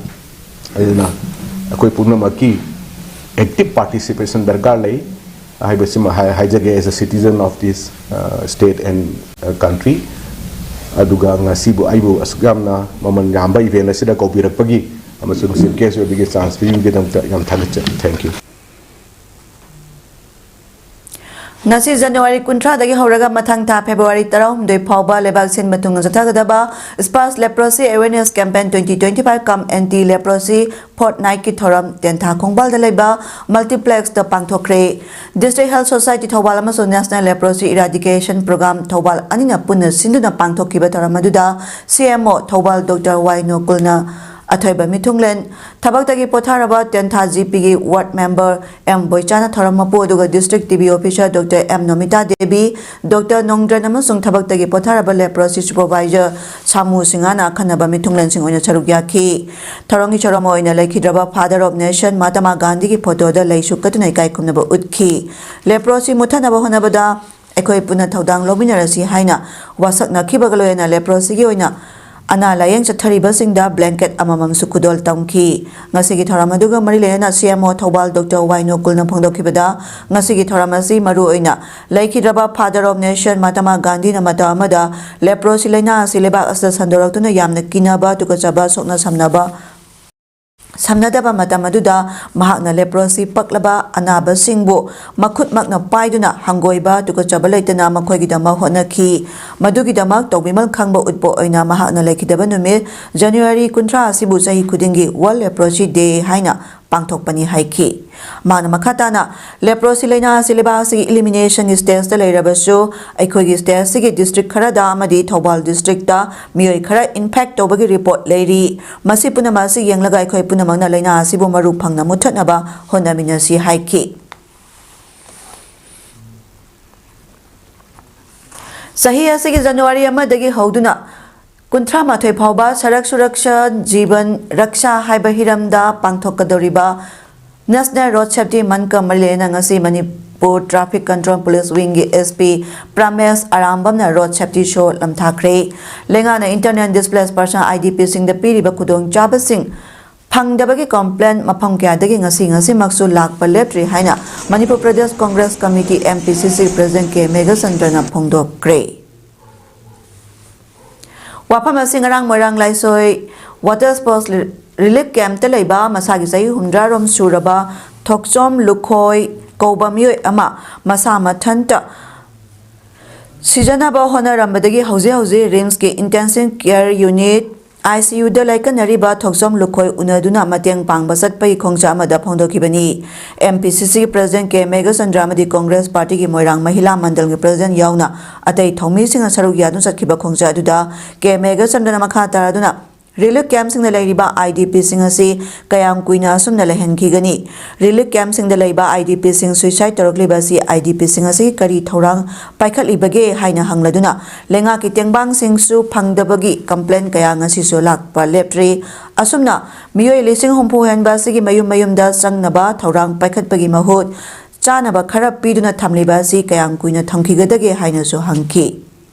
ꯑꯗꯨꯅ ꯑꯩꯈꯣꯏ ꯄꯨꯝꯅꯃꯛꯀꯤ active participation ꯗꯔꯀꯥꯔ ꯂꯩ ꯍꯥꯏꯕꯁꯤꯃ ꯍꯥꯏ-, ꯍꯥꯏꯖꯒꯦ, as a citizen of this, uh, state and, uh, country꯫ ꯑꯗꯨꯒ ꯉꯁꯤꯕꯨ ꯑꯩꯕꯨ ꯑꯁꯨꯛ ꯌꯥꯝꯅ ꯃꯃꯜ ꯌꯥꯝꯕ event ꯑꯁꯤꯗ ꯀꯧꯕꯤꯔꯛꯄꯒꯤ ꯑꯃꯁꯨꯡ chief guest ꯑꯣꯏꯕꯒꯤ chance ꯄꯤꯕꯤꯕꯒꯤꯗꯃꯛꯇ ꯌꯥꯝ ꯊꯥꯒꯠꯆꯔꯤ꯫ Thank you꯫ ꯉꯁꯤ January ꯀꯨꯟꯊ꯭ꯔꯥꯗꯒꯤ ꯍꯧꯔꯒ ꯃꯊꯪ ꯊꯥ February ꯇꯔꯥꯍꯨꯝꯗꯣꯏ ꯐꯥꯎꯕ ꯂꯩꯕꯥꯛ ꯁꯤꯟꯕ ꯊꯨꯡꯅ ꯆꯠꯊꯒꯗꯕ Sparsh Leprosy Awareness Campaign twenty twenty-five cum Anti Leprosy Fortnightꯀꯤ ꯊꯧꯔꯝ ꯇꯦꯟꯊꯥ ꯈꯣꯡꯕꯥꯜꯗ ꯂꯩꯕ Multiplexꯇ ꯄꯥꯡꯊꯣꯛꯈ꯭ꯔꯦ꯫ District Health Society ꯊꯧꯕꯥꯜ ꯑꯃꯁꯨꯡ National Leprosy Eradication Program Thoubal ꯑꯅꯤꯅ ꯄꯨꯟꯅ ꯁꯤꯟꯗꯨꯅ ꯄꯥꯡꯊꯣꯛꯈꯤꯕ ꯊꯧꯔꯝ ꯑꯗꯨꯗ CMO ꯊꯧꯕꯥꯜ Doctor ꯋꯥꯏ ꯅꯣꯀꯨꯜꯅ ꯑꯊꯣꯏꯕ ꯃꯤꯊꯨꯡꯂꯦꯟ, ꯊꯕꯛꯇꯒꯤ ꯄꯣꯊꯥꯔꯕ ꯇꯦꯟꯊꯥ ꯖꯤꯄꯤꯒꯤ ward member ꯑꯦꯝ ꯕꯣꯏꯆꯥꯅ ꯊꯧꯔꯝ ꯃꯄꯨ ꯑꯗꯨꯒ district TB officer Doctor M Nomita Devi, Doctor Nongdren ꯑꯃꯁꯨꯡ ꯊꯕꯛꯇꯒꯤ ꯄꯣꯊꯥꯔꯕ leprosy supervisor ꯁꯥꯃꯨ ꯁꯤꯡꯍꯥꯅ ꯑꯈꯟꯅꯕ ꯃꯤꯊꯨꯡꯂꯦꯟꯁꯤꯡ ꯑꯣꯏꯅ ꯁꯔꯨꯛ ꯌꯥꯈꯤ꯫ ꯊꯧꯔꯝꯒꯤ ꯊꯧꯔꯝ ꯑꯣꯏꯅ ꯂꯩꯈꯤꯗ꯭ꯔꯕ Father of Nation ꯃꯍꯥꯇꯃꯥ ꯒꯥꯟꯙꯤꯒꯤ ꯐꯣꯇꯣꯗ ꯂꯩꯁꯨ ꯀꯠꯇꯨꯅ ꯏꯀꯥꯏ ꯈꯨꯝꯅꯕ ꯎꯠꯈꯤ꯫ Leprosy ꯃꯨꯠꯊꯅꯕ ꯍꯣꯠꯅꯕꯗ ꯑꯩꯈꯣꯏ ꯄꯨꯟꯅ ꯊꯧꯗꯥꯡ ꯂꯧꯃꯤꯟꯅꯔꯁꯤ ꯍꯥꯏꯅ ꯋꯥꯁꯛꯅꯈꯤꯕꯒ ꯂꯣꯏꯅꯅ leprosyꯒꯤ ꯑꯣꯏꯅ ꯑꯅꯥ ꯂꯥꯌꯦꯡ ꯆꯠꯊꯔꯤꯕꯁꯤꯡꯗ blanket ꯑꯃꯃꯝꯁꯨ ꯈꯨꯗꯣꯜ ꯇꯝꯈꯤ꯫ ꯉꯁꯤꯒꯤ ꯊꯧꯔꯝ ꯑꯗꯨꯒ ꯃꯔꯤ ꯂꯩꯅꯅ CMO ꯊꯧꯕꯥꯜ Doctor ꯋꯥꯏ ꯅꯣꯀꯨꯜꯅ ꯐꯣꯡꯗꯣꯛꯈꯤꯕꯗ, ꯉꯁꯤꯒꯤ ꯊꯧꯔꯝ ꯑꯁꯤ ꯃꯔꯨ ꯑꯣꯏꯅ ꯂꯩꯈꯤꯗ꯭ꯔꯕ Father of Nation ꯃꯍꯥꯇꯃꯥ ꯒꯥꯟꯙꯤꯅ ꯃꯇꯝ ꯑꯃꯗ leprosy ꯂꯩꯅꯥ ꯑꯁꯤ ꯂꯩꯕꯥꯛ ꯑꯁꯤꯗ ꯁꯟꯗꯣꯔꯛꯇꯨꯅ ꯌꯥꯝꯅ ꯀꯤꯅꯕ, ꯇꯨꯀꯠꯆꯕ, ꯁꯣꯛꯅ ꯁꯝꯅꯕ, ꯁꯝꯅꯗꯕ ꯃꯇꯝ ꯑꯗꯨꯗ ꯃꯍꯥꯛꯅ leprosy ꯄꯛꯂꯕ ꯑꯅꯥꯕꯁꯤꯡꯕꯨ ꯃꯈꯨꯠꯃꯛꯅ ꯄꯥꯏꯗꯨꯅ ꯍꯪꯒꯣꯏꯕ, ꯇꯨꯀꯠꯆꯕ ꯂꯩꯇꯅ ꯃꯈꯣꯏꯒꯤꯗꯃꯛ ꯍꯣꯠꯅꯈꯤ꯫ ꯃꯗꯨꯒꯤꯗꯃꯛ ꯇꯧꯕꯤꯃꯜ ꯈꯪꯕ ꯎꯠꯄ ꯑꯣꯏꯅ ꯃꯍꯥꯛꯅ ꯂꯩꯈꯤꯗꯕ ꯅꯨꯃꯤꯠ January ꯀꯨꯟꯊ꯭ꯔꯥ ꯑꯁꯤꯕꯨ ꯆꯍꯤ ꯈꯨꯗꯤꯡꯒꯤ World Leprosy Day ꯍꯥꯏꯅ ꯄꯥꯡꯊꯣꯛꯄꯅꯤ ꯍꯥꯏꯈꯤ꯫ ꯃꯥꯅ ꯃꯈꯥ ꯇꯥꯅ, leprosy ꯂꯩꯅꯥ ꯑꯁꯤ ꯂꯩꯕꯥꯛ ꯑꯁꯤꯒꯤ eliminationꯒꯤ stageꯇ ꯂꯩꯔꯕꯁꯨ, ꯑꯩꯈꯣꯏꯒꯤ stateꯁꯤꯒꯤ district ꯈꯔꯗ ꯑꯃꯗꯤ ꯊꯧꯕꯥꯜ districtꯇ ꯃꯤꯑꯣꯏ ꯈꯔ infect ꯇꯧꯕꯒꯤ report ꯂꯩꯔꯤ꯫ ꯃꯁꯤ ꯄꯨꯝꯅꯃꯛ ꯑꯁꯤ ꯌꯦꯡꯂꯒ ꯑꯩꯈꯣꯏ ꯄꯨꯝꯅꯃꯛꯅ ꯂꯩꯅꯥ ꯑꯁꯤꯕꯨ ꯃꯔꯨ ꯐꯪꯅ ꯃꯨꯠꯊꯠꯅꯕ ꯍꯣꯠꯅꯃꯤꯟꯅꯁꯤ ꯍꯥꯏꯈꯤ꯫ ꯆꯍꯤ ꯑꯁꯤꯒꯤ ꯖꯅꯋꯥꯔꯤ ꯑꯃꯗꯒꯤ ꯍꯧꯗꯨꯅ ꯀꯨꯟꯊ꯭ꯔꯥ ꯃꯥꯊꯣꯏ ꯐꯥꯎꯕ ꯁꯔꯛ ꯁꯨꯔꯛꯁꯥ ꯖꯤꯕꯟ ꯔꯛꯁꯥ ꯍꯥꯏꯕ ꯍꯤꯔꯝꯗ ꯄꯥꯡꯊꯣꯛꯀꯗꯧꯔꯤꯕ National Road Safety Monthꯀ ꯃꯔꯤ ꯂꯩꯅꯅ ꯉꯁꯤ Manipur Traffic Control Police Wingꯒꯤ S P ꯄ꯭ꯔꯥꯃꯦꯁ ꯑꯔꯥꯝꯕꯝꯅ Road Safety Show ꯂꯝꯊꯥꯈ꯭ꯔꯦ꯫ ꯂꯩꯉꯥꯛꯅ Internally Displaced Person, IDPꯁꯤꯡꯗ ꯄꯤꯔꯤꯕ ꯈꯨꯗꯣꯡꯆꯥꯕꯁꯤꯡ ꯐꯪꯗꯕꯒꯤ complaint ꯃꯐꯝ ꯀꯌꯥꯗꯒꯤ ꯉꯁꯤ ꯉꯁꯤꯃꯛꯁꯨ ꯂꯥꯛꯄ ꯂꯦꯞꯇ꯭ꯔꯤ ꯍꯥꯏꯅ Manipur Pradesh Congress Committee, MPCC, President K ꯃꯦꯘꯆꯟꯗ꯭ꯔꯅ ꯐꯣꯡꯗꯣꯛꯈ꯭ꯔꯦ꯫ ꯋꯥꯐꯝ ꯑꯁꯤ ꯉꯔꯥꯡ ꯃꯣꯏꯔꯥꯡ ꯂꯥꯏꯁꯣꯏ Water Sports Relief Campꯇ ꯂꯩꯕ ꯃꯁꯥꯒꯤ ꯆꯍꯤ ꯍꯨꯝꯗ꯭ꯔꯥ ꯔꯣꯝ ꯁꯨꯔꯕ ꯊꯣꯛꯆꯣꯝ ꯂꯨꯈꯣꯏ ꯀꯧꯕ ꯃꯤꯑꯣꯏ ꯑꯃ ꯃꯁꯥ ꯃꯊꯟꯇ ꯁꯤꯖꯅꯕ ꯍꯣꯠꯅꯔꯝꯕꯗꯒꯤ ꯍꯧꯖꯤꯛ ꯍꯧꯖꯤꯛ RIMSꯀꯤ Intensive Care Unit, ICUꯗ ꯂꯥꯏꯀꯠꯅꯔꯤꯕ ꯊꯣꯛꯆꯣꯝ ꯂꯨꯈꯣꯏ ꯎꯅꯗꯨꯅ ꯃꯇꯦꯡ ꯄꯥꯡꯕ ꯆꯠꯄꯒꯤ ꯈꯣꯡꯆꯠ ꯑꯃꯗ ꯐꯣꯡꯗꯣꯛꯈꯤꯕꯅꯤ꯫ MPCCꯒꯤ President K ꯃꯦꯘꯆꯟꯗ꯭ꯔ ꯑꯃꯗꯤ Congress Partyꯒꯤ ꯃꯣꯏꯔꯥꯡ ꯃꯍꯤꯂꯥ ꯃꯟꯗꯜꯒꯤ President ꯌꯥꯎꯅ ꯑꯇꯩ ꯊꯧꯃꯤꯁꯤꯡꯅ ꯁꯔꯨꯛ ꯌꯥꯗꯨꯅ ꯆꯠꯈꯤꯕ ꯈꯣꯡꯆꯠ ꯑꯗꯨꯗ K ꯃꯦꯘꯆꯟꯗ꯭ꯔꯅ ꯃꯈꯥ ꯇꯥꯔꯗꯨꯅ Relief Campꯁꯤꯡꯗ ꯂꯩꯔꯤꯕ IDPꯁꯤꯡ ꯑꯁꯤ ꯀꯌꯥꯝ ꯀꯨꯏꯅ ꯑꯁꯨꯝꯅ ꯂꯩꯍꯟꯈꯤꯒꯅꯤ? Relief Campꯁꯤꯡꯗ ꯂꯩꯕ IDPꯁꯤꯡ suicide ꯇꯧꯔꯛꯂꯤꯕ ꯑꯁꯤ IDPꯁꯤꯡ ꯑꯁꯤ ꯀꯔꯤ ꯊꯧꯔꯥꯡ ꯄꯥꯏꯈꯠꯂꯤꯕꯒꯦ ꯍꯥꯏꯅ ꯍꯪꯂꯗꯨꯅ ꯂꯩꯉꯥꯛꯀꯤ ꯇꯦꯡꯕꯥꯡꯁꯤꯡꯁꯨ ꯐꯪꯗꯕꯒꯤ complaint ꯀꯌꯥ ꯉꯁꯤꯁꯨ ꯂꯥꯛꯄ ꯂꯦꯞꯇ꯭ꯔꯤ꯫ ꯑꯁꯨꯝꯅ ꯃꯤꯑꯣꯏ ꯂꯤꯁꯤꯡ ꯍꯨꯝꯐꯨ ꯍꯦꯟꯕ ꯑꯁꯤꯒꯤ ꯃꯌꯨꯝ ꯃꯌꯨꯝꯗ ꯆꯪꯅꯕ ꯊꯧꯔꯥꯡ ꯄꯥꯏꯈꯠꯄꯒꯤ ꯃꯍꯨꯠ ꯆꯥꯅꯕ ꯈꯔ ꯄꯤꯗꯨꯅ ꯊꯝꯂꯤꯕ ꯑꯁꯤ ꯀꯌꯥꯝ ꯀꯨꯏꯅ ꯊꯝꯈꯤꯒꯗꯒꯦ ꯍꯥꯏꯅꯁꯨ ꯍꯪꯈꯤ꯫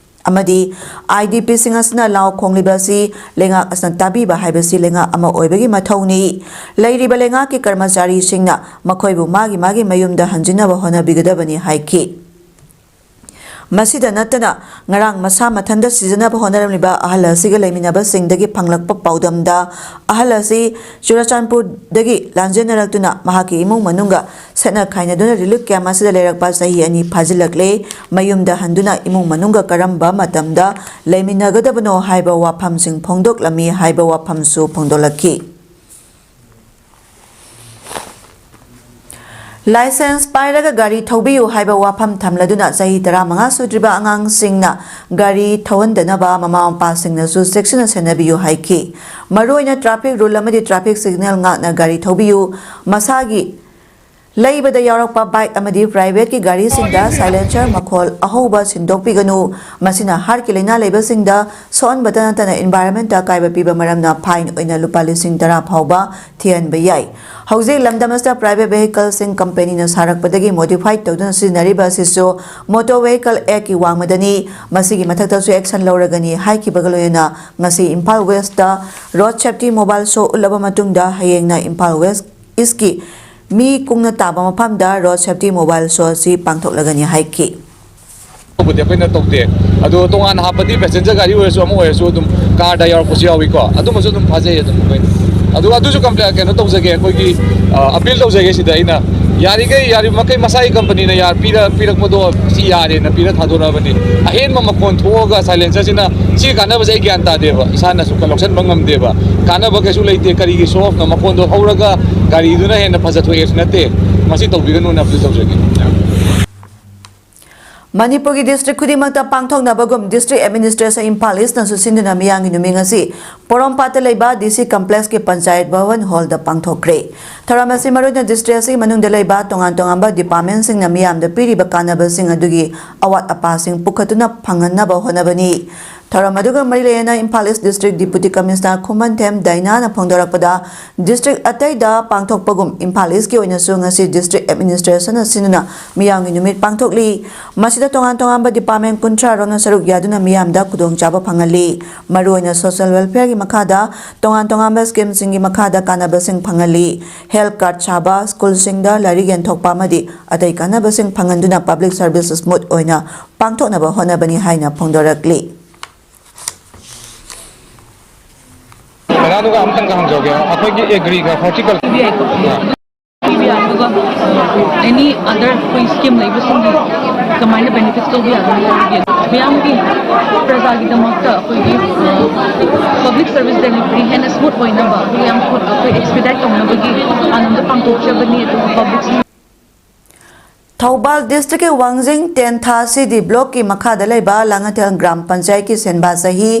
ꯑꯃꯗꯤ IDPꯁꯤꯡ ꯑꯁꯤꯅ ꯂꯥꯎ ꯈꯣꯡꯂꯤꯕ ꯑꯁꯤ ꯂꯩꯉꯥꯛ ꯑꯁꯤꯅ ꯇꯥꯕꯤꯕ ꯍꯥꯏꯕꯁꯤ ꯂꯩꯉꯥꯛ ꯑꯃ ꯑꯣꯏꯕꯒꯤ ꯃꯊꯧꯅꯤ꯫ ꯂꯩꯔꯤꯕ ꯂꯩꯉꯥꯛꯀꯤ ꯀꯔꯃꯆꯥꯔꯤꯁꯤꯡꯅ ꯃꯈꯣꯏꯕꯨ ꯃꯥꯒꯤ ꯃꯥꯒꯤ ꯃꯌꯨꯝꯗ ꯍꯟꯖꯤꯟꯅꯕ ꯍꯣꯠꯅꯕꯤꯒꯗꯕꯅꯤ ꯍꯥꯏꯈꯤ꯫ ꯃꯁꯤꯗ ꯅꯠꯇꯅ ꯉꯔꯥꯡ ꯃꯁꯥ ꯃꯊꯟꯇ ꯁꯤꯖꯅꯕ ꯍꯣꯠꯅꯔꯝꯂꯤꯕ ꯑꯍꯜ ꯑꯁꯤꯒ ꯂꯩꯃꯤꯟꯅꯕꯁꯤꯡꯗꯒꯤ ꯐꯪꯂꯛꯄ ꯄꯥꯎꯗꯝꯗ ꯑꯍꯜ ꯑꯁꯤ ꯆꯨꯔꯆꯥꯟꯄꯨꯔꯗꯒꯤ ꯂꯥꯟꯖꯦꯟꯅꯔꯛꯇꯨꯅ ꯃꯍꯥꯛꯀꯤ ꯏꯃꯨꯡ ꯃꯅꯨꯡꯒ ꯁꯦꯠꯅ ꯈꯥꯏꯅꯗꯨꯅ relief camp ꯑꯁꯤꯗ ꯂꯩꯔꯛꯄ ꯆꯍꯤ ꯑꯅꯤ ꯐꯥꯖꯤꯜꯂꯛꯂꯦ꯫ ꯃꯌꯨꯝꯗ ꯍꯟꯗꯨꯅ ꯏꯃꯨꯡ ꯃꯅꯨꯡꯒ ꯀꯔꯝꯕ ꯃꯇꯝꯗ ꯂꯩꯃꯤꯟꯅꯒꯗꯕꯅꯣ ꯍꯥꯏꯕ ꯋꯥꯐꯝꯁꯤꯡ ꯐꯣꯡꯗꯣꯛꯂꯝꯃꯤ ꯍꯥꯏꯕ ꯋꯥꯐꯝꯁꯨ ꯐꯣꯡꯗꯣꯛꯂꯛꯈꯤ꯫ License ꯄꯥꯏꯔꯒ ꯒꯥꯔꯤ ꯊꯧꯕꯤꯌꯨ ꯍꯥꯏꯕ ꯋꯥꯐꯝ ꯊꯝꯂꯗꯨꯅ ꯆꯍꯤ ꯇꯔꯥꯃꯉꯥ ꯁꯨꯗ꯭ꯔꯤꯕ ꯑꯉꯥꯡꯁꯤꯡꯅ ꯒꯥꯔꯤ ꯊꯧꯍꯟꯗꯅꯕ ꯃꯃꯥ ꯃꯄꯥꯁꯤꯡꯅꯁꯨ ꯆꯦꯛꯁꯤꯟꯅ ꯁꯦꯟꯅꯕꯤꯌꯨ ꯍꯥꯏꯈꯤ꯫ ꯃꯔꯨꯑꯣꯏꯅ traffic rule ꯑꯃꯗꯤ traffic signal ꯉꯥꯛꯅ ꯒꯥꯔꯤ ꯊꯧꯕꯤꯌꯨ, ꯃꯁꯥꯒꯤ ꯂꯩꯕꯗ ꯌꯥꯎꯔꯛꯄ ꯕꯥꯏꯛ ꯑꯃꯗꯤ ꯄ꯭ꯔꯥꯏꯚꯦꯠꯀꯤ ꯒꯥꯔꯤꯁꯤꯡꯗ ꯁꯥꯏꯂꯦꯟꯁꯔ ꯃꯈꯣꯜ ꯑꯍꯧꯕ ꯁꯤꯟꯗꯣꯛꯄꯤꯒꯅꯨ꯫ ꯃꯁꯤꯅ ꯍꯥꯔꯠꯀꯤ ꯂꯥꯏꯅꯥ ꯂꯩꯕꯁꯤꯡꯗ ꯁꯣꯛꯍꯟꯕꯇ ꯅꯠꯇꯅ ꯏꯟꯚꯥꯏꯔꯟꯃꯦꯟꯇ ꯑꯀꯥꯏꯕ ꯄꯤꯕ ꯃꯔꯝꯅ ꯐꯥꯏꯟ ꯑꯣꯏꯅ ꯂꯨꯄꯥ ꯂꯤꯁꯤꯡ ꯇꯔꯥ ꯐꯥꯎꯕ ꯊꯤꯍꯟꯕ ꯌꯥꯏ꯫ ꯍꯧꯖꯤꯛ ꯂꯝꯗꯝ ꯑꯁꯤꯗ ꯄ꯭ꯔꯥꯏꯚꯦꯠ ꯚꯦꯍꯤꯀꯜꯁꯤꯡ ꯀꯝꯄꯦꯅꯤꯅ ꯁꯥꯔꯛꯄꯗꯒꯤ ꯃꯣꯗꯤꯐꯥꯏ ꯇꯧꯗꯨꯅ ꯁꯤꯖꯤꯟꯅꯔꯤꯕ ꯑꯁꯤꯁꯨ ꯃꯣꯇꯣꯔ ꯚꯦꯍꯤꯀꯜ ꯑꯦꯛꯀꯤ ꯋꯥꯡꯃꯗꯅꯤ꯫ ꯃꯁꯤꯒꯤ ꯃꯊꯛꯇꯁꯨ ꯑꯦꯛꯁꯟ ꯂꯧꯔꯒꯅꯤ ꯍꯥꯏꯈꯤꯕꯒ ꯂꯣꯏꯅꯅ ꯉꯁꯤ Imphal west road safety mobile show ꯎꯠꯂꯕ ꯃꯇꯨꯡꯗ ꯍꯌꯦꯡꯅ ꯏꯝꯐꯥꯜ ꯋꯦꯁ ꯏꯁꯀꯤ ꯃꯤ ꯀꯨꯡꯅ ꯇꯥꯕ ꯃꯐꯝꯗ ꯔꯣꯗ ꯁꯦꯐꯇꯤ ꯃꯣꯕꯥꯏꯜ ꯁꯣ ꯑꯁꯤ ꯄꯥꯡꯊꯣꯛꯂꯒꯅꯤ ꯍꯥꯏꯈꯤ꯫ ꯇꯧꯕꯗꯤ ꯑꯩꯈꯣꯏꯅ ꯇꯧꯗꯦ꯫ ꯑꯗꯣ ꯇꯣꯉꯥꯟꯅ ꯍꯥꯞꯄꯗꯤ ꯄꯦꯁꯦꯟꯖꯔ ꯒꯥꯔꯤ ꯑꯣꯏꯔꯁꯨ ꯑꯃ ꯑꯣꯏꯔꯁꯨ ꯑꯗꯨꯝ ꯀꯥꯔꯗ ꯌꯥꯎꯔꯛꯄꯁꯨ ꯌꯥꯎꯏꯀꯣ꯫ ꯑꯗꯨꯝꯕꯁꯨ ꯑꯗꯨꯝ ꯐꯥꯖꯩ ꯑꯗꯨꯝ ꯑꯩꯈꯣꯏꯅ꯫ ꯑꯗꯨꯒ ꯑꯗꯨꯁꯨ ꯀꯝꯄ꯭ꯂꯦ-, ꯀꯩꯅꯣ ꯇꯧꯖꯒꯦ, ꯑꯩꯈꯣꯏꯒꯤ, ꯑ, ꯑꯄꯤꯜ ꯇꯧꯖꯒꯦ ꯁꯤꯗ ꯑꯩꯅ꯫ ꯌꯥꯔꯤꯈꯩ, ꯌꯥꯔꯤꯕꯃꯈꯩ ꯃꯁꯥꯒꯤ ꯀꯝꯄꯅꯤꯅ ꯌꯥ-, ꯄꯤꯔ-, ꯄꯤꯔꯛꯄꯗꯣ ꯁꯤ ꯌꯥꯔꯦꯅ ꯄꯤꯔ ꯊꯥꯗꯣꯔꯛꯑꯕꯅꯤ꯫ ꯑꯍꯦꯟꯕ ꯃꯈꯣꯟ ꯊꯣꯛꯑꯒ ꯁꯥꯏꯂꯦꯟꯁꯔꯁꯤꯅ ꯁꯤꯒꯤ ꯀꯥꯟꯅꯕꯁꯦ ꯑꯩ ꯒ꯭ꯌꯥꯟ ꯇꯥꯗꯦꯕ꯫ ꯏꯁꯥꯅꯁꯨ ꯂꯧꯁꯟꯕ ꯉꯝꯗꯦꯕ꯫ ꯀꯥꯟꯅꯕ ꯀꯩꯁꯨ ꯂꯩꯇꯦ꯫ ꯀꯔꯤꯒꯤ ꯁꯣ ꯑꯣꯐꯅꯣ? ꯃꯈꯣꯟꯗꯣ ꯍꯧꯔꯒ ꯒꯥꯔꯤꯗꯨꯅ ꯍꯦꯟꯅ ꯐꯖꯊꯣꯛꯑꯦꯁꯨ ꯅꯠꯇꯦ꯫ ꯃꯁꯤ ꯇꯧꯕꯤꯒꯅꯨꯅ ꯑꯄꯤꯜ ꯇꯧꯖꯒꯦ꯫ ꯃꯅꯤꯄꯨꯔꯒꯤ ꯗꯤꯁꯇ꯭ꯔꯤꯛ ꯈꯨꯗꯤꯡꯃꯛꯇ ꯄꯥꯡꯊꯣꯛꯅꯕꯒꯨꯝ ꯗꯤꯁꯇ꯭ꯔꯤꯛ ꯑꯦꯗꯃꯤꯅꯤꯁꯇ꯭ꯔꯦꯁꯟ ꯏꯝꯐꯥꯜ ꯏꯁꯅꯁꯨ ꯁꯤꯟꯗꯨꯅ ꯃꯤꯌꯥꯝꯒꯤ ꯅꯨꯃꯤꯠ ꯉꯁꯤ ꯄꯣꯔꯣꯝꯄꯥꯠꯇ ꯂꯩꯕ ꯗꯤ ꯁꯤ ꯀꯝꯄ꯭ꯂꯦꯛꯁꯀꯤ ꯄꯟꯆꯥꯌꯠ ꯚꯕꯟ ꯍꯣꯜꯗ ꯄꯥꯡꯊꯣꯛꯈ꯭ꯔꯦ꯫ ꯊꯧꯔꯝ ꯑꯁꯤ ꯃꯔꯨꯑꯣꯏꯅ ꯗꯤꯁꯇ꯭ꯔꯤꯛ ꯑꯁꯤꯒꯤ ꯃꯅꯨꯡꯗ ꯂꯩꯕ ꯇꯣꯉꯥꯟ ꯇꯣꯉꯥꯟꯕ ꯗꯤꯄꯥꯔꯠꯃꯦꯟꯁꯤꯡꯅ ꯃꯤꯌꯥꯝꯗ ꯄꯤꯔꯤꯕ ꯀꯥꯟꯅꯕꯁꯤꯡ ꯑꯗꯨꯒꯤ ꯑꯋꯥꯠ ꯑꯄꯥꯁꯤꯡ ꯄꯨꯈꯠꯇꯨꯅ ꯐꯪꯍꯟꯅꯕ ꯍꯣꯠꯅꯕꯅꯤ꯫ ꯊꯧꯔꯝ ꯑꯗꯨꯒ ꯃꯔꯤ ꯂꯩꯅꯅ ꯏꯝꯐꯥꯜ ꯏꯁ ꯗꯤꯁꯇ꯭ꯔꯤꯛ ꯗꯤꯄꯨꯇꯤ ꯀꯃꯤꯁꯅꯔ ꯈꯨꯃꯟꯊꯦꯝ ꯗꯥꯏꯅꯥꯅ ꯐꯣꯡꯗꯣꯔꯛꯄꯗ, ꯗꯤꯁꯇ꯭ꯔꯤꯛ ꯑꯇꯩꯗ ꯄꯥꯡꯊꯣꯛꯄꯒꯨꯝ ꯏꯝꯐꯥꯜ ꯏꯁꯀꯤ ꯑꯣꯏꯅꯁꯨ ꯉꯁꯤ ꯗꯤꯁꯇ꯭ꯔꯤꯛ ꯑꯦꯗꯃꯤꯅꯤꯁꯇ꯭ꯔꯦꯁꯟꯅ ꯁꯤꯟꯗꯨꯅ ꯃꯤꯌꯥꯝꯒꯤ ꯅꯨꯃꯤꯠ ꯄꯥꯡꯊꯣꯛꯂꯤ꯫ ꯃꯁꯤꯗ ꯇꯣꯉꯥꯟ ꯇꯣꯉꯥꯟꯕ ꯗꯤꯄꯥꯔꯠꯃꯦꯟ ꯀꯨꯟꯊ꯭ꯔꯥ ꯔꯣꯝꯅ ꯁꯔꯨꯛ ꯌꯥꯗꯨꯅ ꯃꯤꯌꯥꯝꯗ ꯈꯨꯗꯣꯡꯆꯥꯕ ꯐꯪꯍꯜꯂꯤ꯫ ꯃꯔꯨꯑꯣꯏꯅ ꯁꯣꯁꯤꯌꯦꯜ ꯋꯦꯜꯐꯤꯌꯔꯒꯤ ꯃꯈꯥꯗ ꯇꯣꯉꯥꯟ ꯇꯣꯉꯥꯟꯕ ꯁ꯭ꯀꯤꯝꯁꯤꯡꯒꯤ ꯃꯈꯥꯗ ꯀꯥꯟꯅꯕꯁꯤꯡ ꯐꯪꯍꯜꯂꯤ꯫ ꯍꯦꯜꯊ ꯀꯥꯔꯗ ꯁꯥꯕ, ꯁ꯭ꯀꯨꯜꯁꯤꯡꯗ ꯂꯥꯏꯔꯤꯛ ꯌꯦꯟꯊꯣꯛꯄ ꯑꯃꯗꯤ ꯑꯇꯩ ꯀꯥꯟꯅꯕꯁꯤꯡ ꯐꯪꯍꯟꯗꯨꯅ ꯄꯕ꯭ꯂꯤꯛ ꯁꯔꯚꯤꯁ ꯁ꯭ꯃꯨꯠ ꯑꯣꯏꯅ ꯄꯥꯡꯊꯣꯛꯅꯕ ꯍꯣꯠꯅꯕꯅꯤ ꯍꯥꯏꯅ ꯐꯣꯡꯗꯣꯔꯛꯂꯤ꯫ ꯃꯦꯗꯥꯝꯗꯨꯒ ꯑꯝꯇꯪꯒ ꯍꯪꯖꯍꯧꯒꯦ, ꯑꯩꯈꯣꯏꯒꯤ ꯑꯦꯒ꯭ꯔꯤꯒ ꯍꯣꯔꯇꯤꯀꯜ-, ꯄꯤꯕ ꯌꯥꯏꯀꯣ? ꯑꯥ꯫ ꯄꯤꯕ ꯌꯥꯏ꯫ ꯑꯗꯨꯒ, ꯑ, ꯑꯦꯅꯤ ꯑꯗꯔ ꯑꯩꯈꯣꯏ ꯁ꯭ꯀꯤꯝ ꯂꯩꯕꯁꯤꯡꯒꯤ ꯀꯃꯥꯏꯅ ꯕꯦꯅꯤꯐꯤꯠꯁ ꯂꯧꯕ ꯌꯥꯒꯅꯤ ꯍꯥꯏꯕꯒꯤ ꯃꯌꯥꯝꯒꯤ ꯄ꯭ꯔꯖꯥꯒꯤꯗꯃꯛꯇ ꯑꯩꯈꯣꯏꯒꯤ, ꯑ, ꯄꯕ꯭ꯂꯤꯛ ꯁꯔꯚꯤꯁ ꯗꯦꯂꯤꯚꯔꯤ ꯍꯦꯟꯅ ꯁ꯭ꯃꯨꯠ ꯑꯣꯏꯅꯕ, ꯑꯩꯈꯣꯏ ꯌꯥꯝ ꯊꯨꯅ ꯑꯩꯈꯣꯏ ꯑꯦꯛꯁꯄꯤꯗꯥꯏꯠ ꯇꯧꯅꯕꯒꯤ ꯄꯥꯟꯗꯝꯗ ꯄꯥꯡꯊꯣꯛꯆꯕꯅꯤ꯫ ꯑꯗꯨꯒ ꯄꯕ꯭ꯂꯤꯛꯁꯤꯡ ꯊꯧꯕꯥꯜ ꯗꯤꯁꯇ꯭ꯔꯤꯛꯀꯤ ꯋꯥꯡꯖꯤꯡ ꯇꯦꯟꯊꯥ ꯁꯤ ꯗꯤ ꯕ꯭ꯂꯣꯛꯀꯤ ꯃꯈꯥꯗ ꯂꯩꯕ ꯂꯥꯡꯉꯊꯦꯜ ꯒ꯭ꯔꯥꯝ ꯄꯟꯆꯥꯌꯠꯀꯤ ꯁꯦꯟꯕꯥ ꯆꯍꯤ